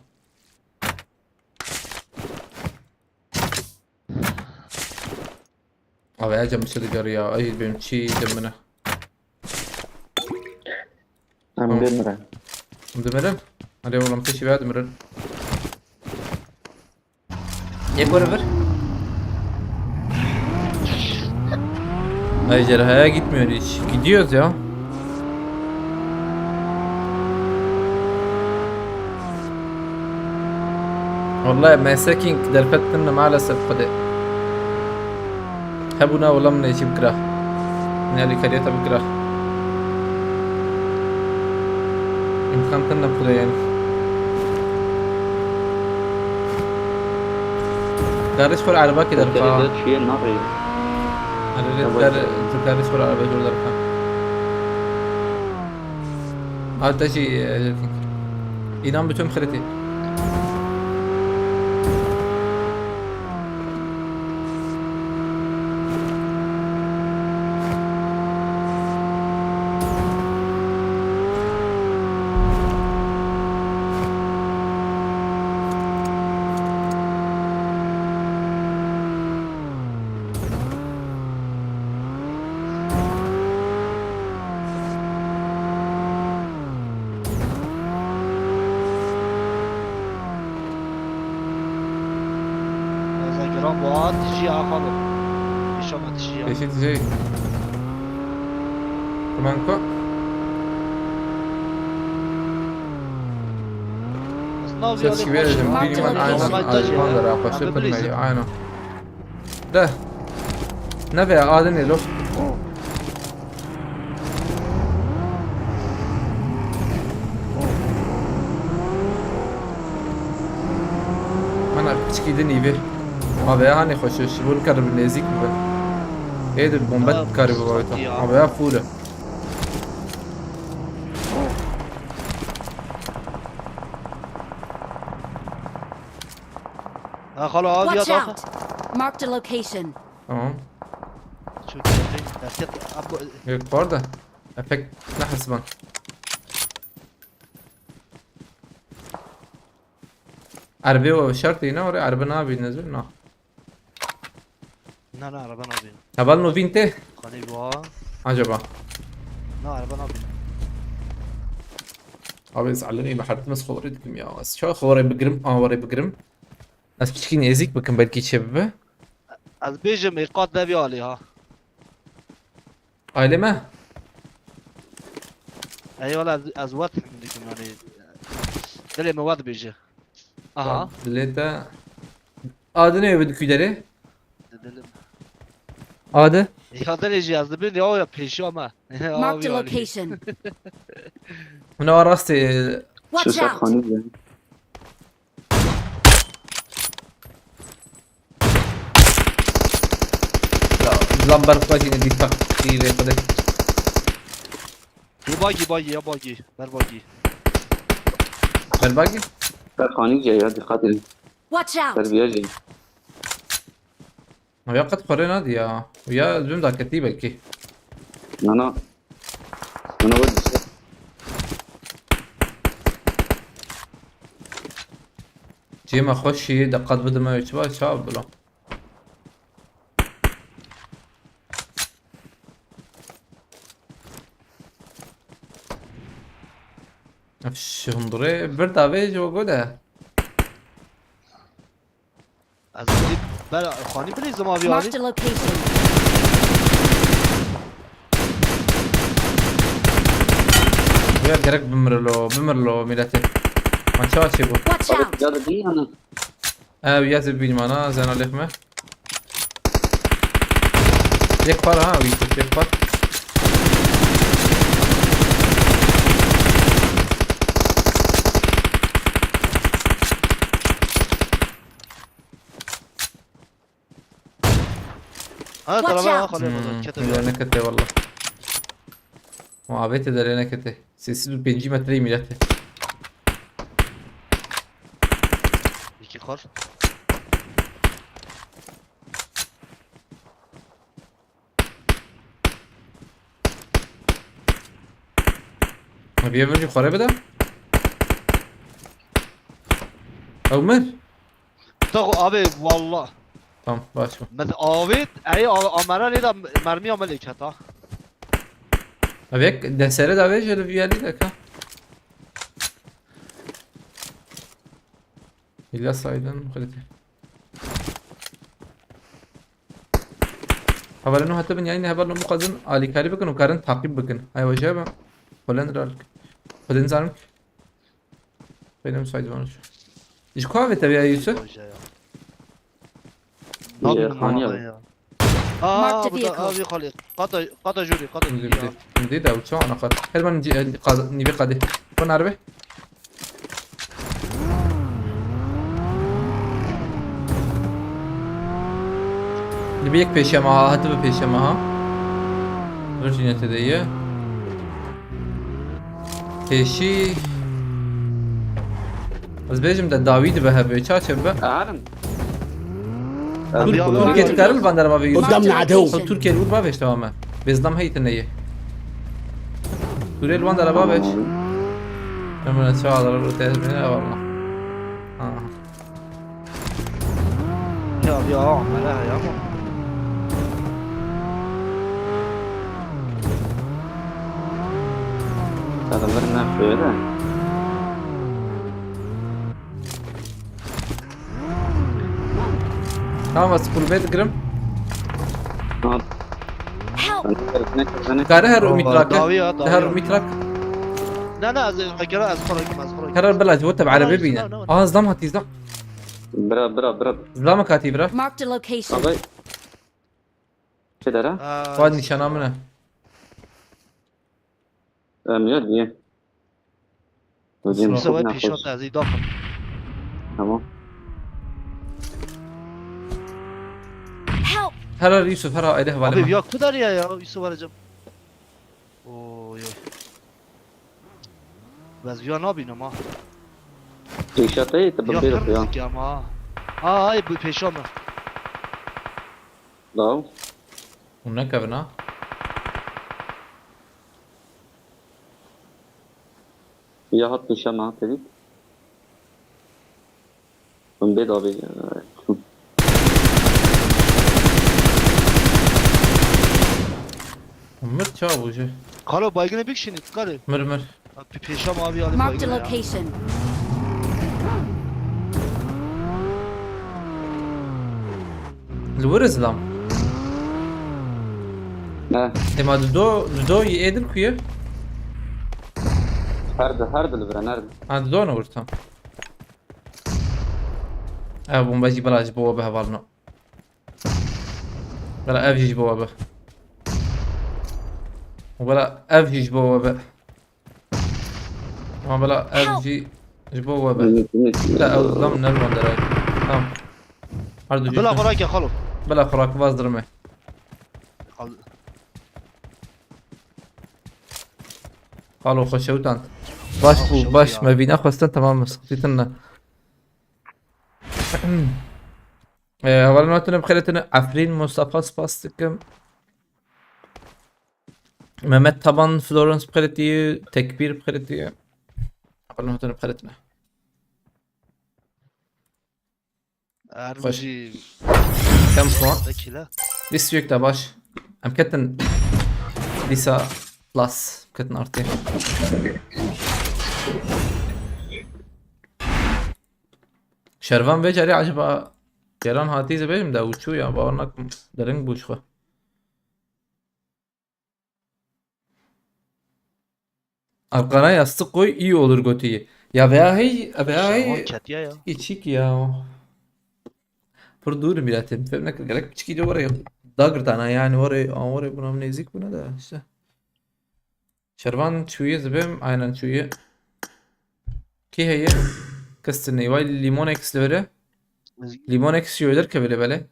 Abi, ecem bir şey de gör ya. Ay, benim çiğ demine. Em Tamam. Bimirin. Em dimirin? Hadi oğlum, peşi ver dimirin. Yek were vir. Ejderhaya gitmiyor hiç. Gidiyoruz ya. Vallahi meseking derfet tınne maalesef Xwedê. Hebûna wela min ê jî bikira. Ne alîkariyeta bikira. Îmkan tune pire yani. Kardeş var araba ki derfa. Tekerê de çiye narê. Arı Ya, red kar, vay. Kardeş var araba jor derfa. Hatta şey, e, inan bütün xirêtê. Eza giran bu ha, tijî axa bu. Nîşana tijî ya. Eşit şey. Kumenko. Ses gibi dedim. Bilmem aynen. Alman da rahatsız etmeyi aynen. De. Ne be adın ne lo? Mana piçkî din î vê. Abi ya hani xweş, şibûr kar bi nêzîk bibe. Ê dir bombe kar bi vayta. Abi ya full. Ha, xalo, av ya. Watch out! Marked a location. Tamam. Çok güzel. Yok, bu arada. Ya pek ne hasban. Erbe o şart değil, ne oraya? Erbe ne yapayım, ne zor, ne? Na, na, araba nabînim. Heval nûvîn tê? Kanî wa. Acaba? Na, araba nabînim. Abi, ez elenî bi hertim ez xorê dikim ya. Ez çawa xorê bigirim, awarê bigirim. Ez piçkî nêzîk bikim, belkî çê bibe. Ez bêjim, ê qat devî alî ha. Ailê me? Eyvallah, ez, ez we tehmin dikim, yani. Dilê me we dibêje. Aha. Dilê te. Adını öve diküdere. Dedelim. Adi. Ya derê jî ez dibin ya, ya pêşiya me. Marked a location. Hûn ava rastê. Watch out! Şeşerxanî bû. Ya, lan ber xwe jî ne dîsa. Şîrê xwe de. Ye bagî, bagî, ya bagî. Ber bagî. Ber bagî? Ber xanî jî ya, dîqet edin. Watch out! Ber viya jî. Ev ya qet xwarê nadî ya. Ya zûn da ketî belkî. Na, na. Na, na, we dîsa. Cê me xweşî, diqet bidime, çi va, çav bila. Ev şi hundirê bir davê ji we go de. Ez ê ber xanî bilîzim abi abi. Marked a location. Ya gerek bimir lo, bimir lo milletê. Ma çawa çê bû? Watch out! Ya da değil yani. Ew ya zî bînmana, zena lêx me. Yek par ha, wî yek par. Ha, Watch talaba out! Xalê Hmm, xwe kete derê ya. Nekete valla. O avete derê nekete. Sessiz û pêncî metreyî milletê. Yekî xar. Ev yê min jî xwarê bide. Ew mir. Taxo abi, wallah. Tamam, baş bû. Min avêt, ey, a-, amera lê de mermiya me lê keta. Ev yek desere de vê jê li viyalî de ka. İlyas Aydın, xwedî. Hevalên nû hatibin, yayînê hevalên nû bixwazin alîkarî bikin û karin taqîb bikin. Ay weje be. Xwelên ral. Xwedên zanim. Benim saydım onu şu. Ji ku avê te ya Yusuf? Hoca ya. Ye, Nabînim Hanya. Mama ya. Aa, Marked a bu da vehicle. Abi Xalid. Qata, qata jûrî, qata Şimdi jûrî ya. Bir, şimdi de uçağı ana kat. Her ben nîvê qadê. Kon arbe. Li bir yek pêşe me ha, hatibi pêşe me ha. Virjînete de ye. Pêşî. Ez bêjim de dawî dibe hebe, ça çê bibe? Arim. Tur-, Abi, abi, Turkiye abi. Dikarin li van dereva vê Yusuf. قدامنا عدو. Xwe Turkiye li wir bavêj, tamam e. Bêzdam heytine ye. Sûriyê li van dereva vêj. Tamam. Emre çağlar bu tezmine valla. Ha. Ya, ya, Amele ya. Adamların ne yapıyor öyle? Tamam, ez kulübe digirim. Tamam. Help! Ne, ne, ne? Kare her umît Vallahi rake. Dawiya, dawiya. Her umît rak. Ne, ne, ez, ez, ez, ez, ez, Karar bila, ji bo te bi erebê bîne. Aha, zlam hatî, zlam. Bira, bira, bira. Zlam katî, bira. Marked a location. Abi. Çi dere? Aa, Xwad nîşana min e. Em ya diye. Ödeyim. Yusuf, pêşa te ez ê daxim. Tamam. Help! Herar Yusuf, herar, aydeh. Abi, ya ku derê ya, Yusuf vereceğim. Oy, oy. Ez viya nabînim ha. Pêşa te yê, te bi Ya bêrê pir ya. Riskî ama ha. Ha, ay, bu pêşa me. Daw. Hûn nekevin ha. Ya hat pêşa me ha, te dît. Hûn bê davê, e, çûn. Mir çawa bû jî? Kalo, baygınê bikişînî, karê. Mir, mir. Ha, pê-, pêşa me abi, alî Marked a baygın ya. Location. Li wir zlam. Ne? Ema dido, dido yê êdir ku ye? Her di, her di li vir e, her di. Ha, dido ne wir tam. Ev bomba jî bila ji bo we bi hevalino. Bela ev jî ji bo we be. Bela ev jî ji bo we be. Ama bela ev jî ji bo we be. La ew zam ne li wan derayê. Tamam. Her du Bila jî. Xurake xalo. Bela xurak vaz dirime. Al- Xalo xwe şewitand. Baş bû, baş, me vî nexwestin, temam, me siqîtin ne. Ee, hevalên hatine bi xêr tine. Efrîn Mustafa spas dikim. Mehmet Taban Florence bi xêr tî. Tekbîr bi xêr tî. Hevalên hatine bi xêr tine. Ermijî Kem puan? Vekîle. Bîst û yek de baş. Em ketin dîsa plus. Ketin artı. Şervan vê carî acaba Ceylan hatî zî bêjim de û çû ya, bawer nakim dering bû ji xwe. Arkana yastık koy, iyi olur gotî. Ya veya hey, veya hey. Şervan ketiye ya. Piçik ya. Pir dûr milletim. Fem nekir. Gerek piçikî de were dagirtana yani were, an were buna nêzîk buna da işte. Şervan çûye zibim, aynen çûye. Kî heye? Kestinê. Vay Limonex li vere. Limonex çûye derkeve lê belê.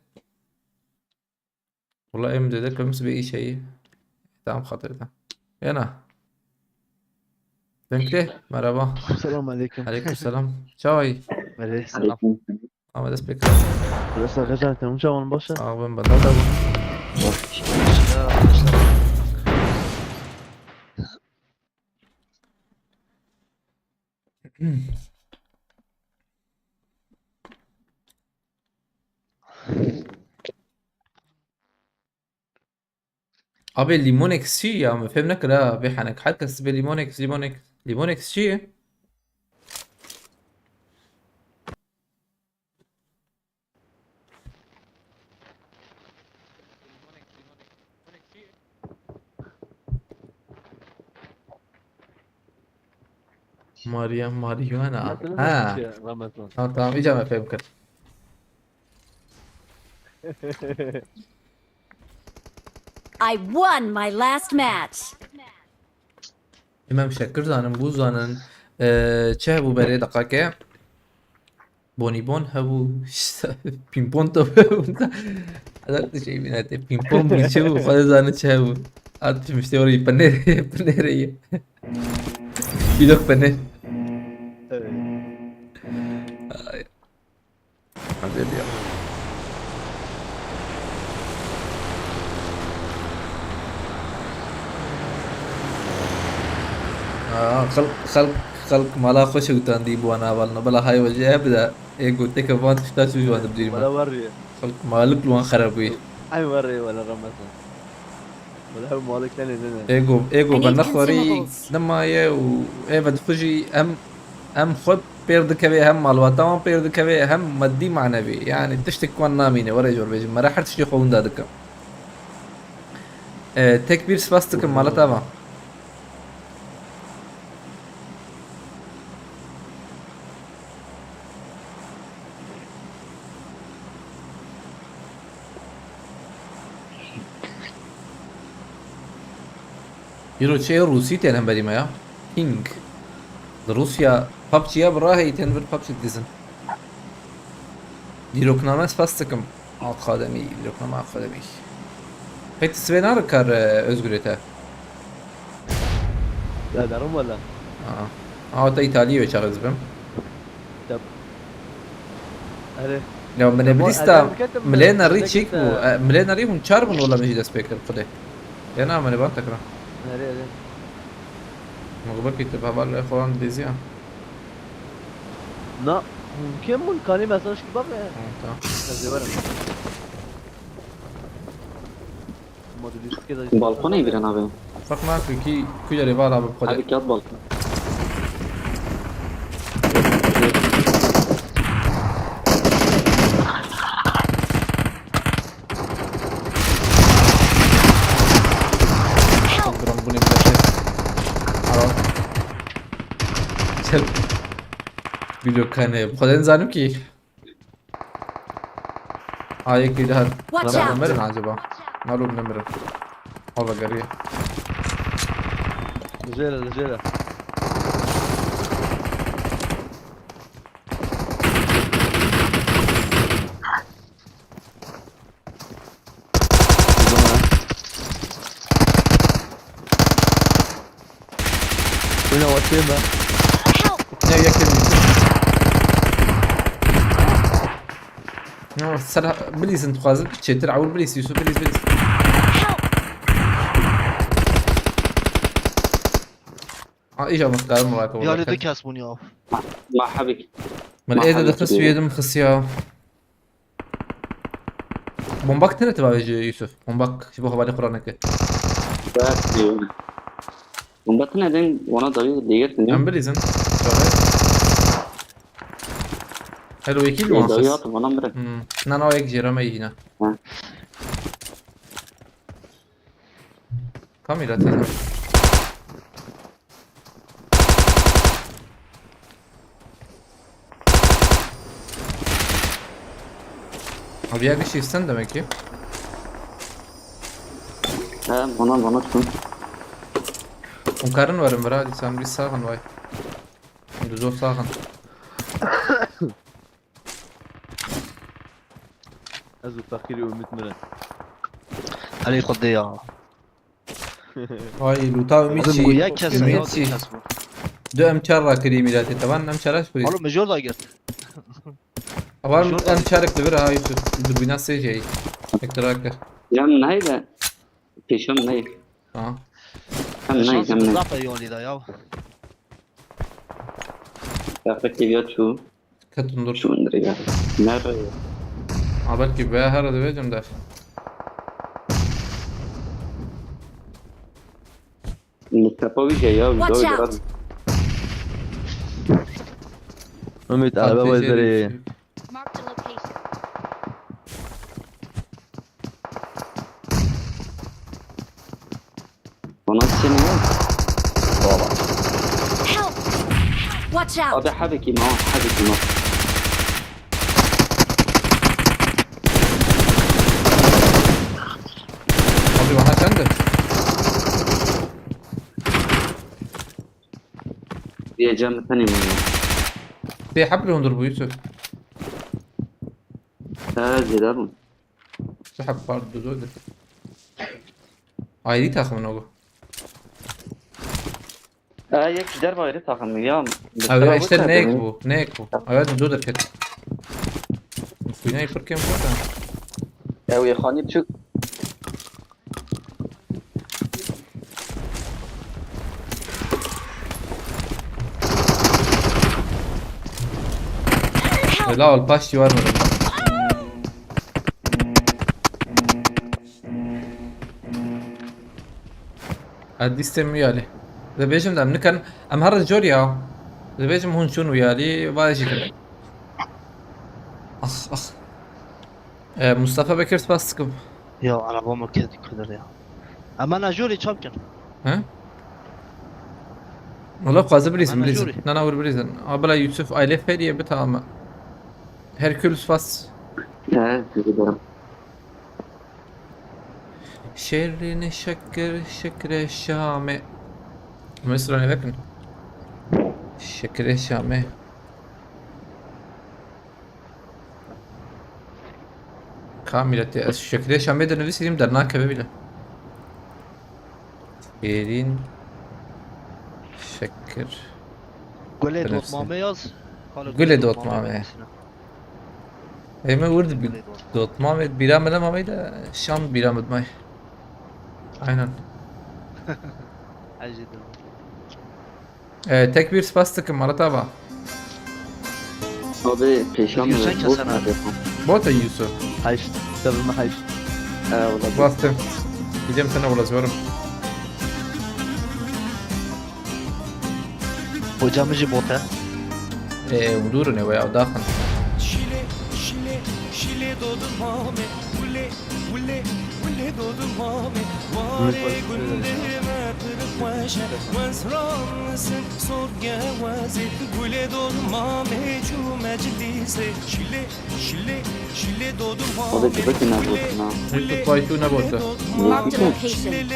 Wala em dede kemiz bir iş iyi. Tamam, hatırda. Yana. Denkli, merhaba. Selam aleyküm. Aleyküm selam. Çay. Aleyküm selam. Ama dest pek. Burası arkadaşlar, tamam, çaman başa. Sağ olun, ben de. Abi Limonex çi ya? Me fêm nekir ha. Bê henek. Her kes bê Limonex, Limonex. Limonex çi ye? Maria, marihuana. Nasıl Ha. Nasıl şey, Ramazan? Tamam, tamam, iyice mi fehim kır? I won my last match. Em şekir zanin, bû zanin. Ee, çi hebû berê deqake? Bonibon hebû, işte, pimpon topu hebû. Adam da şey bîne te, pimpon bû, çi bû, xwe dizane çi hebû. At piştê orayı penêre, penêre ye. Pilok penêr. Evet. Ay. Hadi ya. Aa, xelk, xelk, xelk mala xwe şewitandî bi wan hevalina. Bila hay we jê hebe de ê goteke van tişta çû ji wan dibdîrî me. Wala werrî. Xelk malik li wan xerab bûyî. Ay werrî wala Ramazan. Wala ew malik tenê nene. Ê go, ê go I need ben nexwarî consumables. Nemaye û ê vedixwe jî em, em xwe pêr dikeve, hem malbata wan pêr dikeve, hem madî manevî. Yani tiştek wan namîne, were jor bêjim. Me re her tiştê xwe winda dikim. Ee, tek bir spas dikim, malata va. Îro çê Rûsî tên hemberî me ya. Ping. Li Rûsya PUBG ya bi raheyî tên vir PUBG dizin. Dîrokname spas dikim. Akademî, dîrokname akademî. Pek sibê nare kar, e, Özgür'e te? Ya, derim wala. Aa. Aa, te Îtaliyê wê çaxê dibim. Yap. Erê. Ya, min ê bidîsta, milê nerî çîk bû. E, milê nerî hûn çar bûn, wala min jî dest pê kir, xwedê. Ya na, min ê ban tekra. Erê, erê. Min xwe bekî tu heval xwe wan dizî ya. Na, hûn kêm bûn, kanî mesaj kî bavê. Ha, tamam. Ez ê werim. Balkonê vîre navê. Bak, ma ku kî, ku yarê vala bi xwe de. Abi kağıt balkon. Help! Drone bûnê bi destê. Alo. Çel. Vîdeo kanê. Bu kadar zanim ki. Ha, yekî daha. Watch out! Ömer mi acaba? Malo nemirin. Hava geriye. Li jêre, li jêre. Wina watiyê me. Help! Ne, yek elli. Ya, ser ha-, bilîzin dixwazin. Çêtir, ewil bilîz, Yusuf, bilîz, bilîz. Help! Ha, îja min karim rake. Yarê wala du kes bûn ya. Ma hebik. Min ê de dixist, wî yê din xistiya. Bombak tine tu bavêjî Yusuf. Bombak ji bo hevalê xwe raneke. Bes diyor. Bomba tine den wana dawî lêgertin ya. Em bilîzin. Çare. Hello, yekî Ê, dawî wan xist. Hat wana mirin. Hmm. Na, na, yek jê re me yî hîna. Ha. Kamî ra têne. Abi ya bir şey sen demek ki. He, bana, bana tutun. Hûn karin werin bira, dîsan bir saxin vay. Hûn du zor saxin. Ez û feqîrî û Umît mirin. Elî Xwedê ya. Ay, lûta Umît Xwedê çî. Bû yek kes, Umît ya çî. Du kes bû. Du M çar rakirî mîratê. Tevan M çar aç kurî. Oğlum, mijor da girt. Avan mijor da M çar ek li vir ha, Yusuf. Durbîna sê J. Ek tira kir. Yan neydi? Pêşan ney. Ha. Hem ney, hem ney. Zaten yolî da ya. Efektif ya çû. Ketin dur. Şundur ya. Nerede ya? Ha, belki be her de vecim der. Mustafa bir şey ya. Watch out! Umut, araba var üzeri. Marked a location. Ona seni yok. Baba. Help! Watch out! Abi hadi kim o? Hadi kim o? Abi bana sen de. Diyeceğim tanıyım onu. Tê heb li hundir bû Yusuf. Ha, zêde bû. Seheb pardon, dur, dur. Ayrı takım o. Ha, yek ji derve ayrı takım ya. Ew ya işte ne ek bu? Ne ek bu? Evet, dur da pet. Kuyuna pir kêm kota. Ew ya xanî çuk. Helal, paş civar mı? Ez dîstê min wî alî. Dibêjim de em nikarin. Em herin jor ya. Dibêjim hûn çûn wî alî, va ez jî kirim. Ax, ax. E, Mustafa Bekir, spas dikim. Ya, araba mı kedi kudur ya. Ama ne jori çap kir. He? Wala xwaze bilîzin, bilîzin. Jori. Na, na, wir bilîzin. A, bila Yusuf aile feriye bit ama. Herkül spas. He, sizi de. Şehrine şekir, şekre Şamê. Mesela ne bakın? Şekre Şamê. Ka mîletê, ez şekre Şamê de nivîsînim dernakeve bile. Şêrîn, şekir. Gulê dotmame yaz. Gulê dotmame. Ê me wir dibî dotmamê bîra min nemamey de şam bîra min dimay. Aynen. Ee, tek bir spas dikim Marat abi. Abi pêşan bot kesene. Bot e Yusuf. Heşt. Tabii mi heşt? He, olabilir. Bastım. Gideyim sana ulaşıyorum. Hocamı jî bot e. Ee, durun ya, daxin. Şile, şile, şile dodum mame. Wile, wile, wile dodum mame. Warê gundê me Xwedê tu bikî nebotin ha. Hiç tu pay tu nebote. Marked a location. Ee,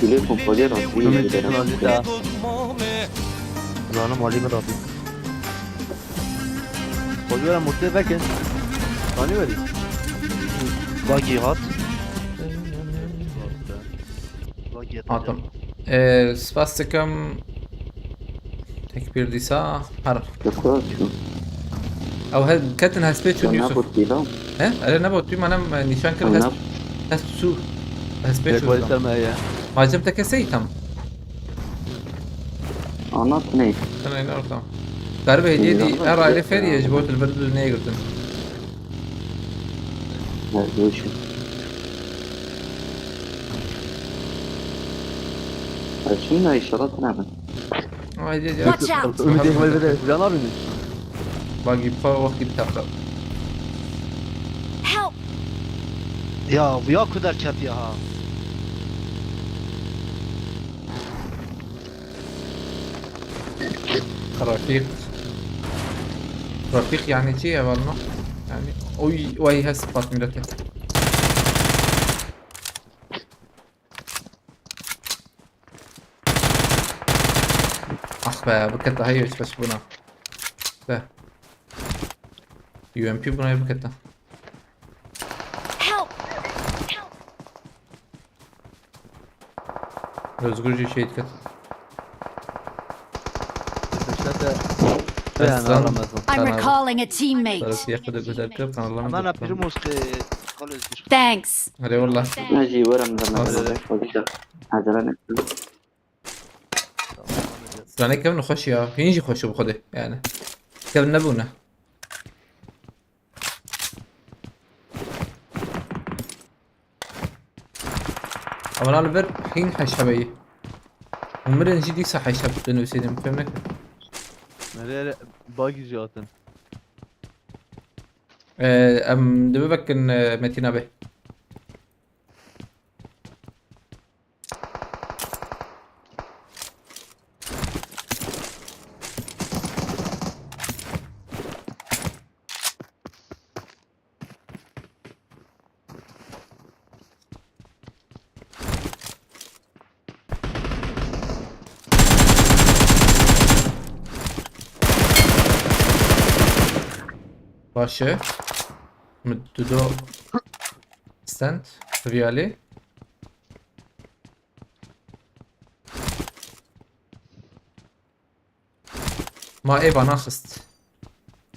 gulê pompaliyê rastî. Komik teknoloji de. Zanim alî min rabî. Xwedê were murtê vekin. Zanî werî. Bagî hat. Bagî hat. Hatim. Ee, spas dikim. Tekbîr dîsa. Her. Li ku çû? Ew he, ketin hespê çûn Yusuf. Nebû tîla. He? Erê nebû, tu manem, e, nîşan kir, hesp, hesp çû. Hespê çû. Tek wayî ser me heye. Macem te keseyî tam. Anlat ne? Sen aynı ortam. Darbe hediye değil. Her aile fer ye, ji bo tu li vir du neyê girtin. Evet, bu işin. Şunu da inşallah tane ben. Haydi ya. Watch out! Ümit Ekmel bir de plan abi mi? Bak, iptal vakti bir takla. Help! Ya, bu ya kadar çat ya ha. Rafîq. Rafîq yani çi ya, var mı? Yani, oy, oy, hespat millete. Ah be, bikete, hey, hiç baş buna. Be. U M P buna bikete. Help! Özgür jî şehîd ket. Beşete. Eslan. I'm recalling a teammate. Barış yakı da güzel kır, kanallarına Aman doktan. Primos, e, Kal Özgür. Thanks. Hadi valla. Ne jî werim de Hadi. Hadi. Acele ne? Stranê kevin xweş ya. Hîn jî xweş û bi xwedê yani. Kevin nebûne. Evana li vir hîn heşhebeyî. Û mirin jî dîsa heşheb dinivîsînim, fêm nekir. Nereye bagî jî hatin? Ee, em dibe vekin, e, Metin abi. Baş e. Min tu do stand viyalê. Ma ê vana xist.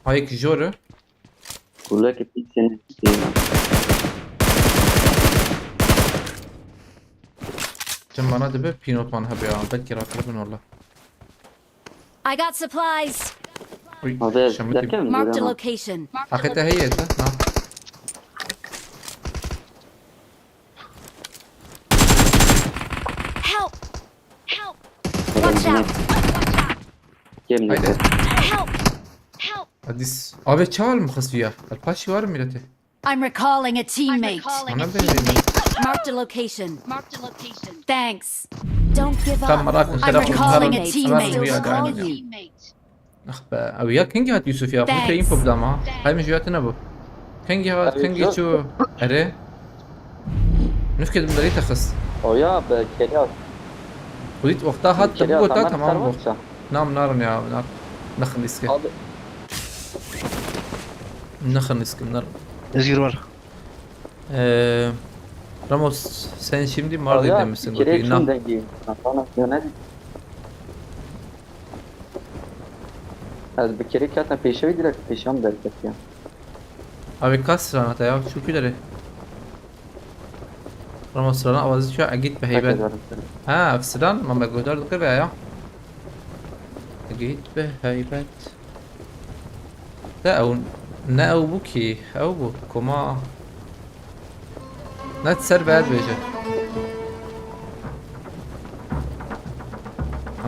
Hayek jor e. Kulek pîsên. Çim bana dibe pînotman hebe ya. Belkî rakiribin wala. I got supplies. Uy, abi, şemit derken gibi. Marked a location. Akete heye de. Ha. Help! Help! Watch out! Haydi. Help! Help! Adis. Abi çal mı xist ya? Paşi var milleti. I'm recalling a teammate. Ana be. Marked a location. Marked a location. Thanks. Don't give up. Tam merak ettim. I'm recalling a teammate. Ax be, ew ya kengî hat Yusuf ya? Xwe te info bidam ha. Hay min ji ya tune bû. Kengî hat, kengî çû? Erê. Nifkê min derî te xist. O ya, bi keriya. Xwedî wexta hat te bigota, tamam bû. Nam narin ya, nar. Nexin lîske. Abi. Nexin lîske, nar. Özgür var. Ee, Ramos, sen şimdi Mardin'de misin? Abi ya, bir kere şunu da giyeyim. Sana yönet. Ez bi kerê ketim pêşevî, direkt pêşiya min derketiye. Abi kas strana te ya, şu pî derê. Ramo strana awazî çûya, egît bi heybet. Ha, ev stran, ma me guhdar dikir be ya. Egît bi heybet. Te ew, ne ew bû kî, ew bû, koma. Ne ser be dibêje.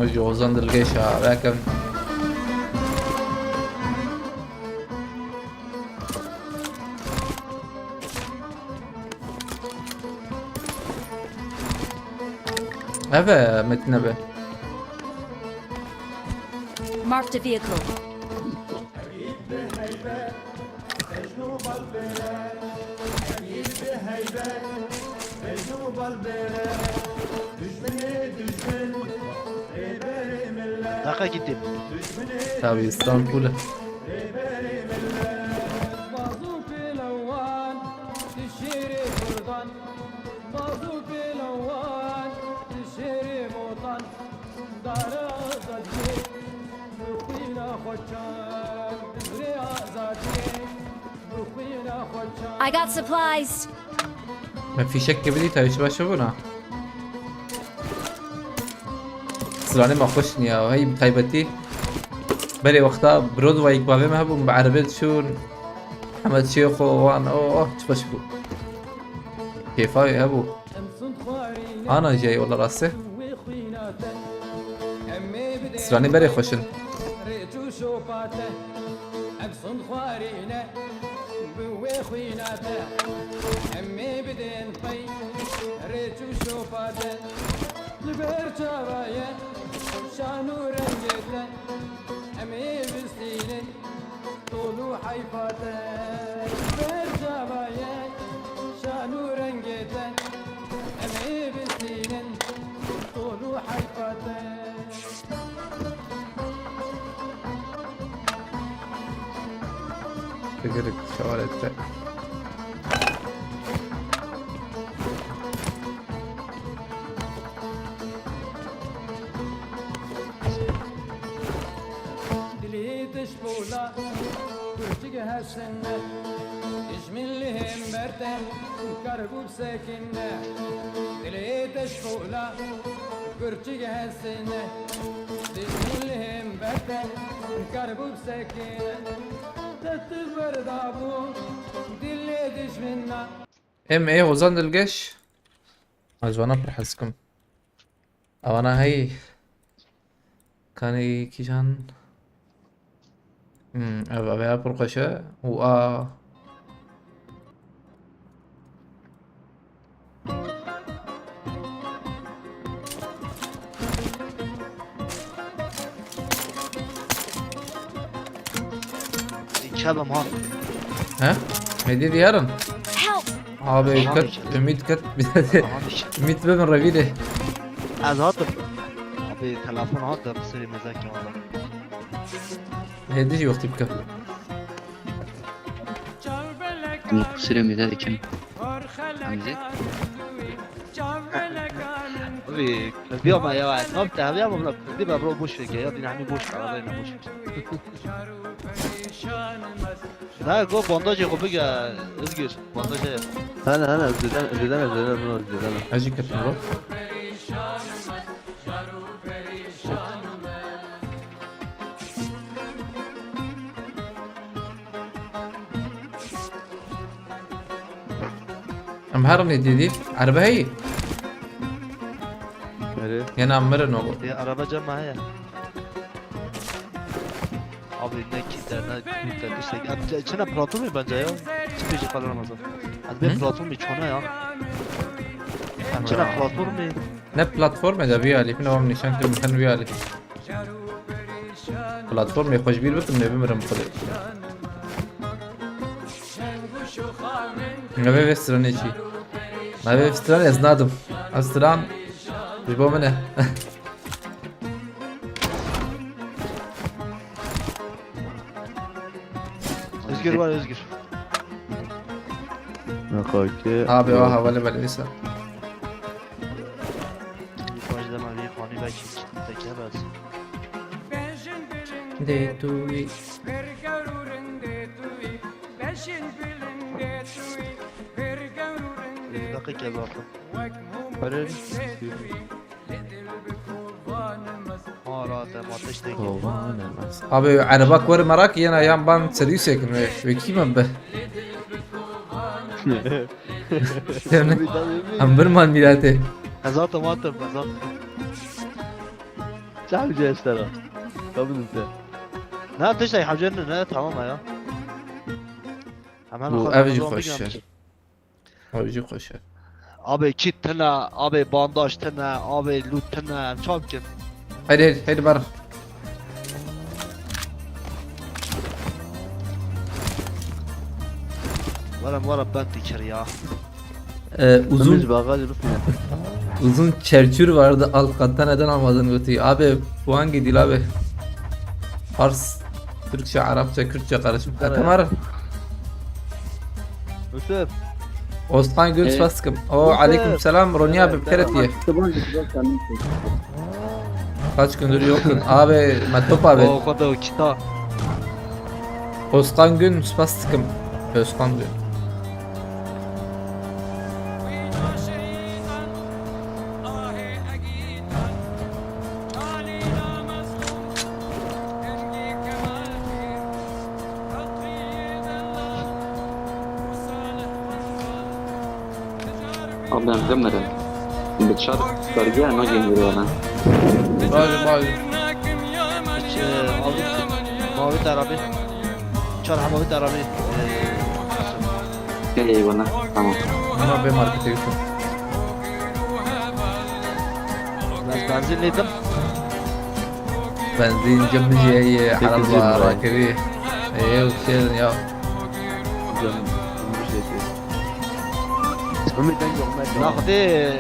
Ew jî Ozan dilgeş ha, vekevin. Ev e, Metin abi. Marked a vehicle. Daqa gittim. Tabii, İstanbul. Bazû pêlewan, tu şêrê kurdan. Bazû pêlewan, tu şêrê motan. Dara azadiyê, bi xwîna xwe çand. Bizrê azadiyê, bi xwîna xwe çand. I got supplies. Me fîşek kebidî tayşi baş bûna. Stranê me xweş niya, hey bi taybetî. Berê wexta Broadway bavê me hebû, bi erebê diçûn. Heme çiyê xwe wan, oh, oh, çi xweş bû. Kêfa wê hebû. Ana jî wala rastê. Stranê berê xweş in. Ev son xwarîne bi wê xwîna te. Em ê bidên pey rêç û şopa te. Li ber çava ye şan û rengê te. Em ê bistînin tol û heyfa te. Li ber çava ye şan û rengê te. Em ê bistînin tol û heyfa te. Fikirik şewalet te. Dilê te ji pola kurçik hesine. Dijmin li hember te kar bû bisekine. Dilê te ji pola kurçik hesine. Dijmin li hember te kar bû bisekine. Te tu berdabû dilê dijmina. Em ê Hozan Dilgeş. Ez vana pir hez dikim. Ewana hey. Kanê kîjan. Hmm, ev, ev ya pir xweş e. Û a. Çabam ha. He? Hêdî diyar in. Help! Abi Aha, ket, işte. Ümit ket. Aha işte. Ümit bibin revî de. Ez hatim. Abi telefon hat da qisirê mezek ya Allah. Hêdî jî wextî bike. Qisirê mezek dikim. Hamzî. Abi, Kurdî ama ya, tam teviya mı buna Kurdî be bro, boş ver ya, din hani boş ver, alayına boş ver. Ne, go bandajê xwe bige, Özgür, bandajê. Hene, hene, Özgür'den, Özgür'den, Özgür'den, bunu Özgür'den. Ez jî ketim bro. Em herin ê dîdî. Erbe heyî. Nereye? Yena mirin o. Ya, araba cam heye. Abi ne kit ne kit işte. Abi, çene platform mu bence ya? Çıkıcı falan Ramazan. Abi Hı? Platform mu çona ya? Çene platform mu? Ne platform da bir alî. Ne vam nîşan kim sen bir alî. Platformê xwe ji bîr bikim, ne bimirim xwedê. Navê vê stranê çi? Navê vê stranê ez nadim. Ez stran ji bo min e. Özgür var, Özgür. Abi o havalı böyle insan. Başlama bir konu belki teke bas. De tu. Dakika zaten. Ara te mateş de. Abi ereba ku were merak yena yan ban serî sekin ve ve kî me be. Em bir man mîratê. Zaten zaten zaten. Çavcı estera. Kabul ite. Ne tiştay hacen ne, tamam ya. Hemen Bu bakalım, ev jî zaman xweş bir e. gelmiş. Ev jî xweş e. Abi kit tine, abi bandaj tine, abi loot tine, em çav bikin? Hadi hadi hadi bar. Were were ben dikir ya. Ee, uzun Uzun bagajı Rusya. uzun çerçür vardı, alt katta neden almadın götüyü? Abi bu hangi dil abi? Fars, Türkçe, Arapça, Kürtçe karışık. Evet. Katamar. Yusuf. Osman Gül Ee, Spastikim. O aleyküm selam Ronya abi, Evet, keret ye. Kitabı hangi kitap sen? Kaç gündür yoksun abi, Metop abi. O kadar o kitap. Oskan Gün Spastikim. Özkan Gün. Abi em bimirin. Bi çar sergiya nagên vîrwana. Bajim bajim. Hiç e, mavi, mavi tarafı. Çar mavi tarafı. E, Eyvallah. Tamam. Ama bir markete gittim. Biraz benzin dedim. Benzin cimri ye, Peki, araba cimri. rakiri. Eee şey ya. Canım. Umut dedi. Umut ben yok ben yok. Nakdi.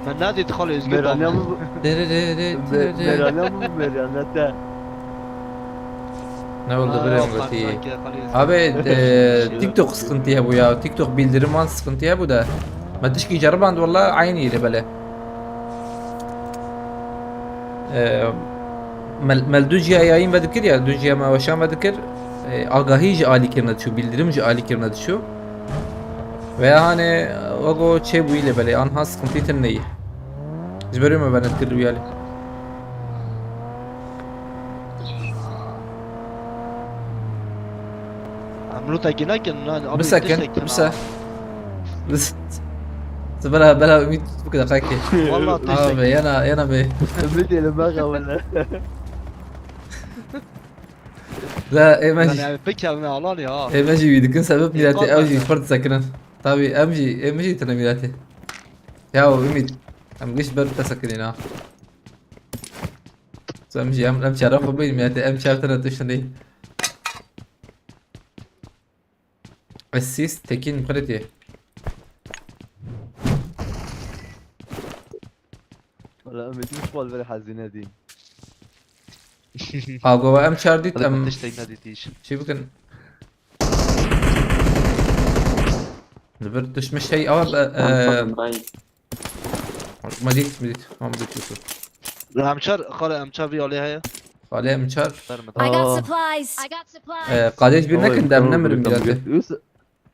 Ben ne dedi Xal Özgür? Merane mi bu? Dere dere Me- Merane mi bu Merane te? Ne oldu Aa, biliyor yok, musun? ben sanki Xal Özgür. Abi e, TikTok sıkıntı ya bu ya. TikTok bildirim an sıkıntı ya bu da. Ma tişkî ceriband walla aynı ile böyle. E, mel, mel du ciya yayın vedikir ya, du ciya me weşan vedikir. E, agahî ji alî kirine diçû, bildirim ji alî kirine diçû. Veya hani ogo çê bûyî lê belê anha sıkıntı tin neyî. Ji berê me venet kir wî alî. Em lûtekî nekin lan. Abi, Bisekin, tiştek kin bise. ha. Bis. Bela bela ümit bu kadar kaki. Vallahi tiştek. Abi yana yana be. Ümit elime kavale. Da emen Yani abi bir kelime alan ya. emen jî wî dikin sebep milletê Eyvallah. Ew jî pir disekinin. Tabii em jî em jî tine milletê. Ya ümit. Em giş ber te sekinîn ha. Em jî em em çara xwe bîn milletê em çar tane tişt ney. Assist Tekin Kredi. Valla Ümit hiç bal ver hazine değil. Agova em çar dît Hadi em ben tiştek ne ditiş. şey bikin. Li vir düşmüş şey ama e, Anladım, ben Medit, medit. Tamam, medit Yusuf. Emçar, Xal Emçar bir alê heye. Xalê em çar. Verme. I got Aa. Supplies. I got supplies. E, Qadêj bir Oy, nekin dem tamam, nemirim tamam, milletê. Yusuf.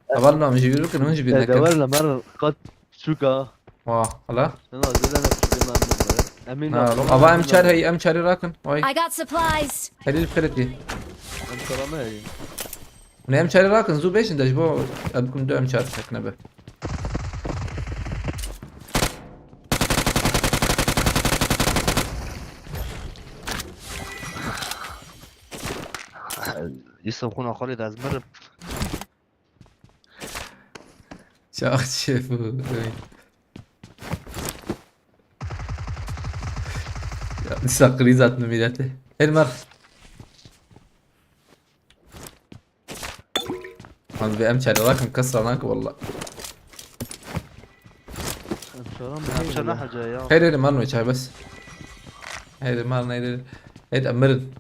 Heval nam ji bir bikin, hûn ji bir E, nekin. dever le mer kat çuka. Wa, hala. Hena zile ne çuka. Emin Ha, ava em çar hey, em çarê rakin. Oy, I got supplies. helî li pirê tî. Em çarame hey. Ne em çarê rakin, zû bêjin de ji bo em bikin du em çar tek nebe. Yusuf xuna Xalid ez mirim. Çax çê bu. Ey. Ya, dîsa kriz hat min milletê. Her mer. Az be em çare lakin kes ranak valla. Em çarame Emçar ne haca ya. Her her mer no çay bes. Her mer ne her. Her emirin.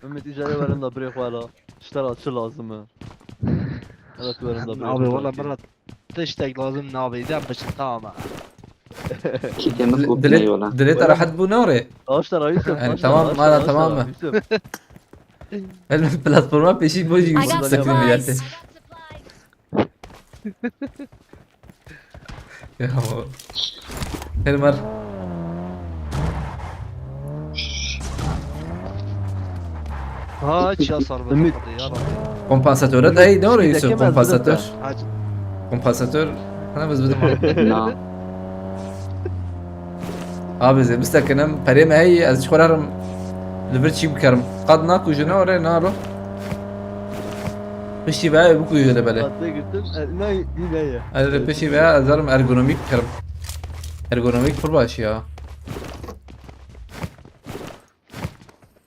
Ümit îcarê werin de birê xwe la. Ji te re çi lazim e? Evet werin de birê Abi xwe valla de. bana tiştek lazim ne abi. Dem biçin tamam ha. Kitemiz Dile- kopya yola. Dilê te rehet bû ne orê? Aşta ra Yusuf. Yani aşta, tamam, aşta, mana aşta, tamam mı? Yusuf. El platforma peşî bo jî I got Yusuf sekin supplies. milleti. Ya o. Her mer. Ha hiç ya sarmadı Ümit. Ya Rabbi. Kompansatör de hey ne oraya Yusuf Şuradaki kompansatör. mevzuda. Hacı. Kompansatör. Hana biz bizim. Na. Abi ze bistekinim perê me hey ez çikorarim. Li vir çî bikerim. Qad naku ji ne oraya naro. Piştî ve biku yere bele. Tatlı gittim. E, ne, ne ya? Erê piştî ve ez zarim ergonomîk kirim. Ergonomîk pir baş ya.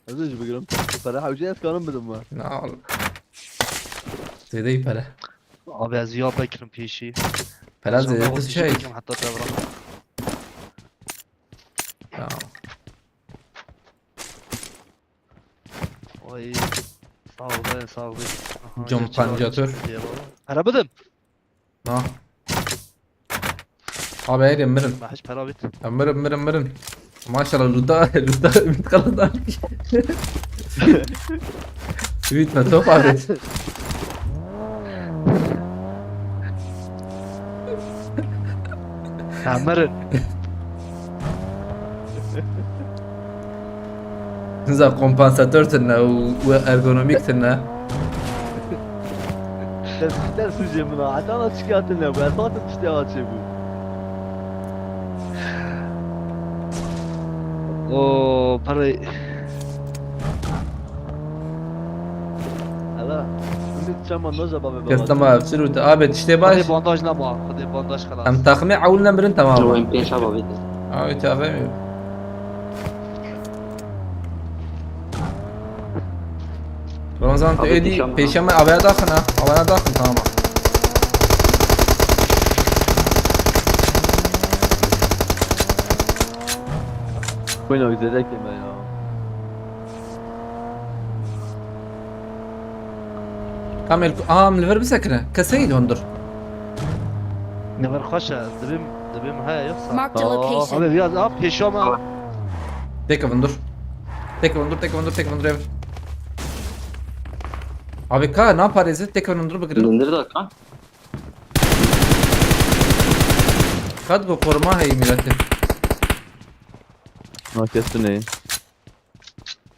Ez de bigirim. Para hewce ez karim bidim ben. Na oğlum. Zêdeyî pere. Abi ez ya bekirim pêşî. Pere zêdetir şey. Hatta devran. Tamam. Ay. Sağ ol, sağ ol. Aha, Cam geçen ay panjatör. çıktı diye baba. Para bidim. Ha. Abi hayır mirin. Ben hiç para bit. Mirin mirin mirin. Maşallah luta luta ümit kalan. Ümit ne top abi. Emirin. Niza kompansator tine û, û ergonomîk tine. Tespitler suje min ha. Hatta ana çıkıyatın ne bu? Esasın işte açı bu. O parayı. Hala. Ümit çama noza babe baba. Kestema evçir û te abê tiştê baş. Hadi bandaj ne bak. Hadi bandaj kalas. Em taxmê ewil nemirin tamam. Ew em pêşa bavê. Abi taxmê. Ramazan tu Abi êdî pêşa me. pêşa me avaya daxin ha. Avaya daxin tamam. Buyurun güzel ekleme ya. Kamil, aha, em li vir bisekine. Keseyî dondur. Ne var xweş e. Dibim, dibim heye yoksa. Marked a location. Abi biraz daha pêşa me. Têkevin dur. Têkevin dur, têkevin dur, têkevin dur ev. Abi ka naparêze têkevin dur bigirin. Dindir da kan. Ka digo koruma heye miletê. Na kesin iyi.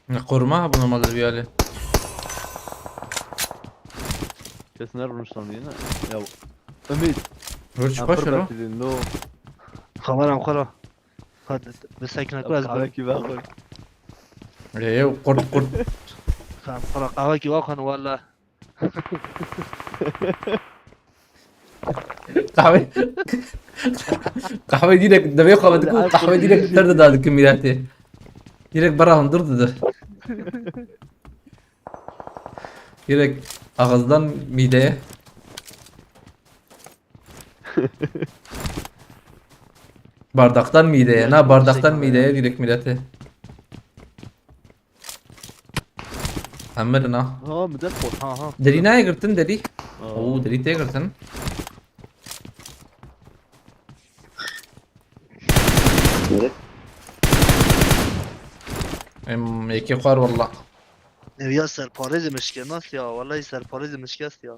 Ne koruma ha bu normalde bir hali. Kesin her Ruslan diye ne? Ya Ümit. Rüç Ha, baş fır ro. bekledin, no. Kameram xora. Hadi bir sekine kur ez Kahve bırak. ki ben koy. Ê, kurt kurt. Tamam xora kahve ki bakın valla. Qehwe. Qehwe direkt devê xwe dikin, qehwe direkt ter de dadikin miletê. Direkt bera hundir dide. Direkt ağızdan mideye. Bardaktan mideye, na bardaktan mideye direkt miletê. Em mirin ha. Ha, mi de pot. Ha ha. Derî nayê girtin derî. Oo, derî tê girtin. Evet. Em yekê xwar walla. Ev ya serparê de mişke nasıl ya? Vallahi serparê de mişkest ya.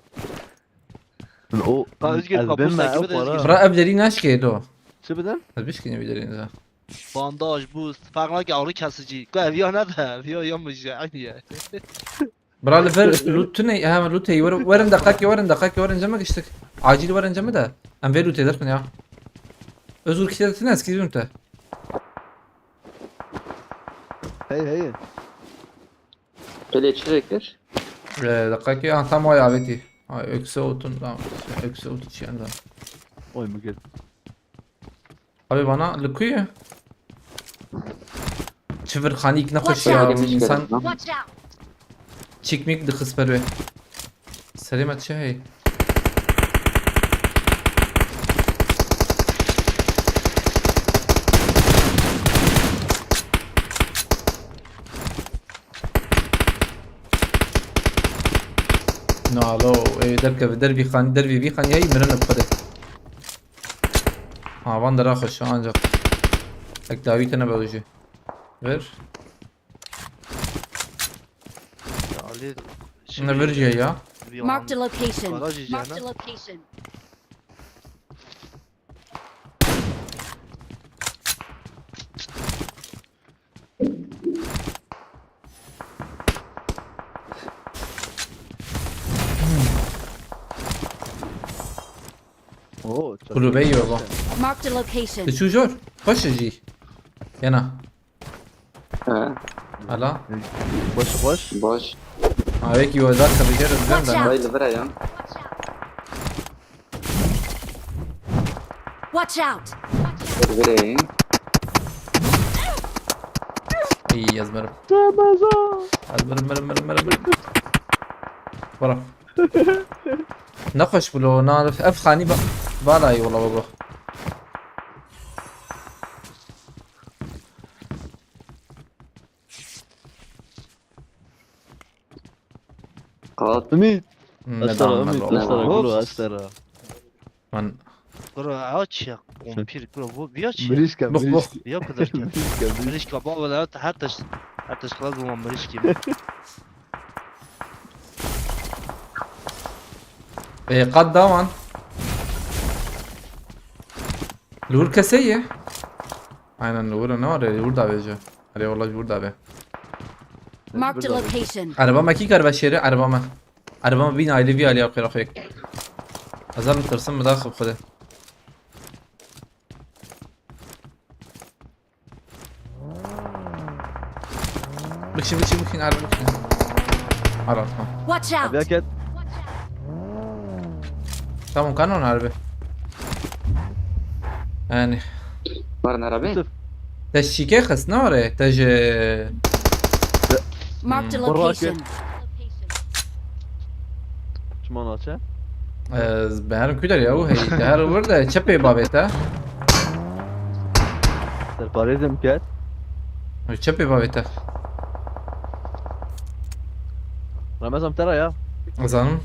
O Ha, Özgür, ez kapı bilmem, sahibi o de para. Özgür. Bira ev derî naşkê do. Çi bidin? Ez bişkîne bir derî neza. Bandaj, boost, farkına ki ağrı kesici. Ku ev ya ne de, ev ya yanmış ya, aynı ya. Bira li vir loot tune, ha loot heye. Werin, werin deqakê, werin deqakê, werin ceme giştik. Acil werin ceme de. Em vê lootê derxin ya. Özgür kişiye de tune, ez kî te. Hey hey. Pelê çi kir? Ee, deqakê, ha tam o ya avêtî. Ha, ökse otun, tamam. Ökse otun şey anda. Oy mu gel. Abi bana li ku ye? Çivirxanîk ne xweş Watch ya. out. Însan Watch out! çîkmîk dixist ber wê. Serê me çi heye? Nalo, ê derkeve dervî xanî, dervî vî xanî hey mirin li xwe de. Ha, van dera xweş ancak. Ek dawî tene be jî. Ver. Ya Ali. Ne ver jî ya. Bir Marked a alan location. Garaj Marked a üzerine. Location. Oo, çok Kulübe iyi. Euro. Marked a location. Diçû jor. Xweş e jî. Yena. He, Hala. Boş boş. baş. Awê ki weda xebî kere dibem Watch de out. na. Vay li vir heya. Watch out! Li vir heyî. Î ez mirim. Ez mirim mirim mirim mirim. Bırak. Ne xweş bû lo, na ev xanî ba-, balayî wala baba. Qat. Ümit. Hmm, Aşağı neden Ümit. ben lo? Aşağı Baba. Gulu aşağı. Ben Kuro, ew çi ye? Kompîr, kuro, bu, bu ya çi ye? Mirişka, Bık, bık. mirişka. Ya kadar ki. Mirişka, mirişka. Mirişka, baba, da her taş, her taş xelas bû mirişkî. E, qat dawan. Li wir kesê ye? Aynen li wir ne var ya? Li wir davê ji. Erê wala ji wir davê. Marked a location. Araba me kî kar veşêre? Araba me. Araba me bîn ailî vî alî ya xêra xêk. Ez em tirsim bi daxil xwe de. Bikşin, bikşin, bikşin, araba bikşin. Ara, tamam. Watch out! Abi ya ket. Tamam, kanon harbi. Yani. Var ne abi? Yusuf. Te şike xist ne ware? Te ji Marked a Bırak. Location. Çima naçe? Ez beherim kuder ya, hey, te her wir de çepê bavê te. Serparêzim ket. Çepê bavê te. Ramazan tera ya. Zanim.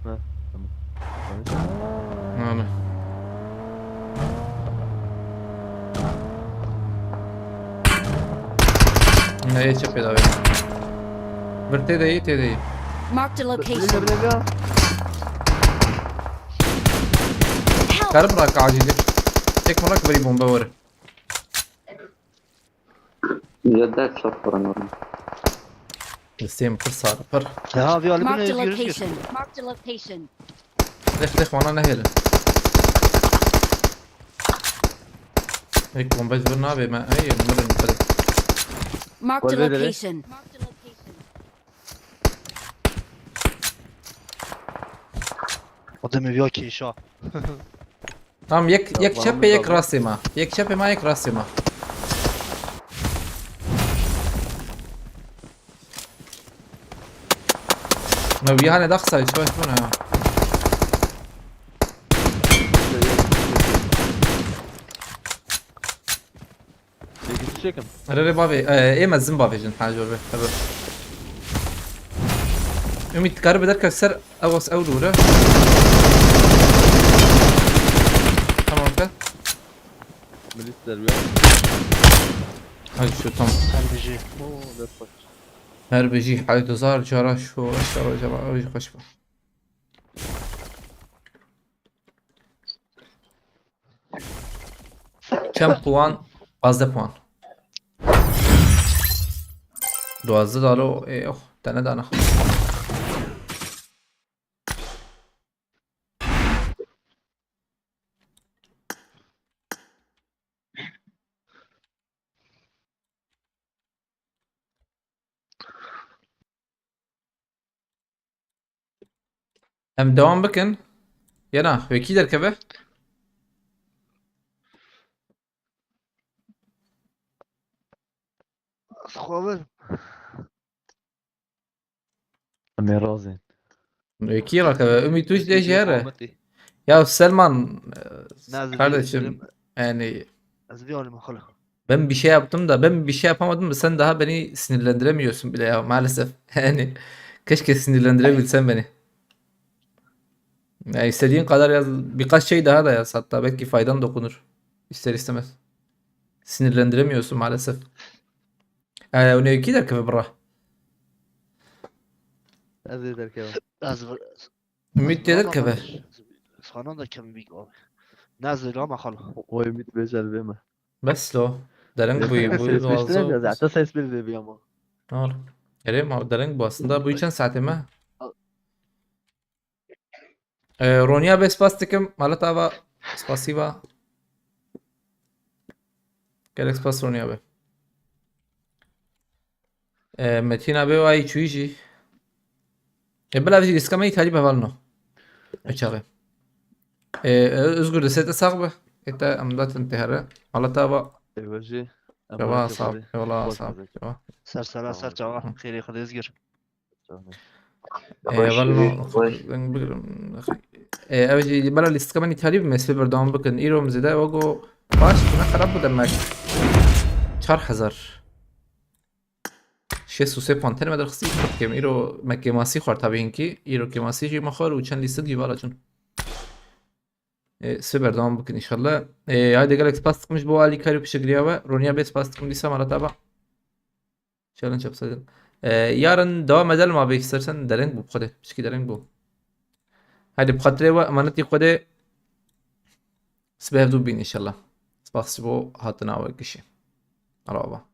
Ha, tamam. Yani. Ne çepê davê. Bir tê de iyi, tê de iyi. Marked a Bile location. bile bile. Help! Karı bırak acili. Tek bırak biri bomba var. Ya ders çok paran var. Listeyim pır sarı pır. Ya, bir alıp Marked a özgür özgür. Location. Marked a location. Leh leh bana ne hele. Ek bomba zor ne abi ben. Ey, numarayı numarayı. Marked a Kolbe de. Location. O da mı bir okey şu. Tamam, yek, yek Bana çepê, bir yek kaldı. rastê ma. Yek çepê ma, yek rastê ma. Ne bir hane daha kısa, hiç baş bu ne ya? Çekim. Re re bavê, e, ê me zin bavêjin, ha, jor be. Tabii. Ümit, karı bir derken ser, avas ev dure. Tamam be. Milis derbiyor. Hadi şu tam. Her bir şey. Oo, ders baş. Her bir jî heydozar cara şu, eşara cara, ev jî xweş be. Çend puan? Pazdeh puan. Duwazdeh dalo, ê, oh, te nedana. Em devam bikin. Yana, wekî derkeve. Xwe Em ê razên. Wekî rakeve. Ümit Tunç de jê here. Ya Selman, e, Nazım kardeşim, Yıldırım. Yani Ez bir alayım xala. Ben bir şey yaptım da, ben bir şey yapamadım da sen daha beni sinirlendiremiyorsun bile ya, maalesef. Yani keşke sinirlendirebilsen beni. Ya istediğin kadar yaz, birkaç şey daha da yaz, hatta belki faydan dokunur. İster istemez. Sinirlendiremiyorsun maalesef. Ee, o ne ki derkeve bra? Ez ê derkevim. Ez bir... Ümit de derkeve. Sana da kemik abi. Nazım ama xala. O Ümit Becer verme. Bes lo. Dereng bu, bu Ses lazım. Zaten ses bir de bir ama. Ne olur? Erê ma dereng bu aslında bu için saate mi? Ee, Ronya be spas dikim. Malat ava spasiva. Gerek spas Ronya be. E, Metin abi ay çuyi jî. E, bila vî lîstka me îtalî be valno. E, çaxê. E, e, Özgür de sete sax be. E, te em datin te here. Allah ta va. Eyvallah. Eyvallah, sağ ol. Eyvallah, sağ ol. Eyvallah. Ser sera ser çava. Xêrê Xwedê Özgür. Eyvallah. Ben bilirim. E, ev jî bela lîstka me îtalî be, mesle berdewam bikin. Îro em zêde wego baş, ne xerab bû demek. Çar hezar. Şêst û sê puan tenê me derxistî, pir kêm. Îro me kêmasî xwar tabi hinkî. Îro kêmasî jî me xwar û çend lîstik jî vala çûn. E, sê berdewam bikin inşallah. E, haydi gelek spas dikim ji bo alîkarî û piştgiriya we. Roniya bê spas dikim dîsa mala te ba. Challenge yapsaydın. E, yarın devam edelim abi istersen. Dereng bû xwedê. Pişkî dereng bû. Haydi bi xatirê we, emanetî xwedê. Sibê hevdû bîn inşallah. Spas ji bo hatina we gişî. Merhaba.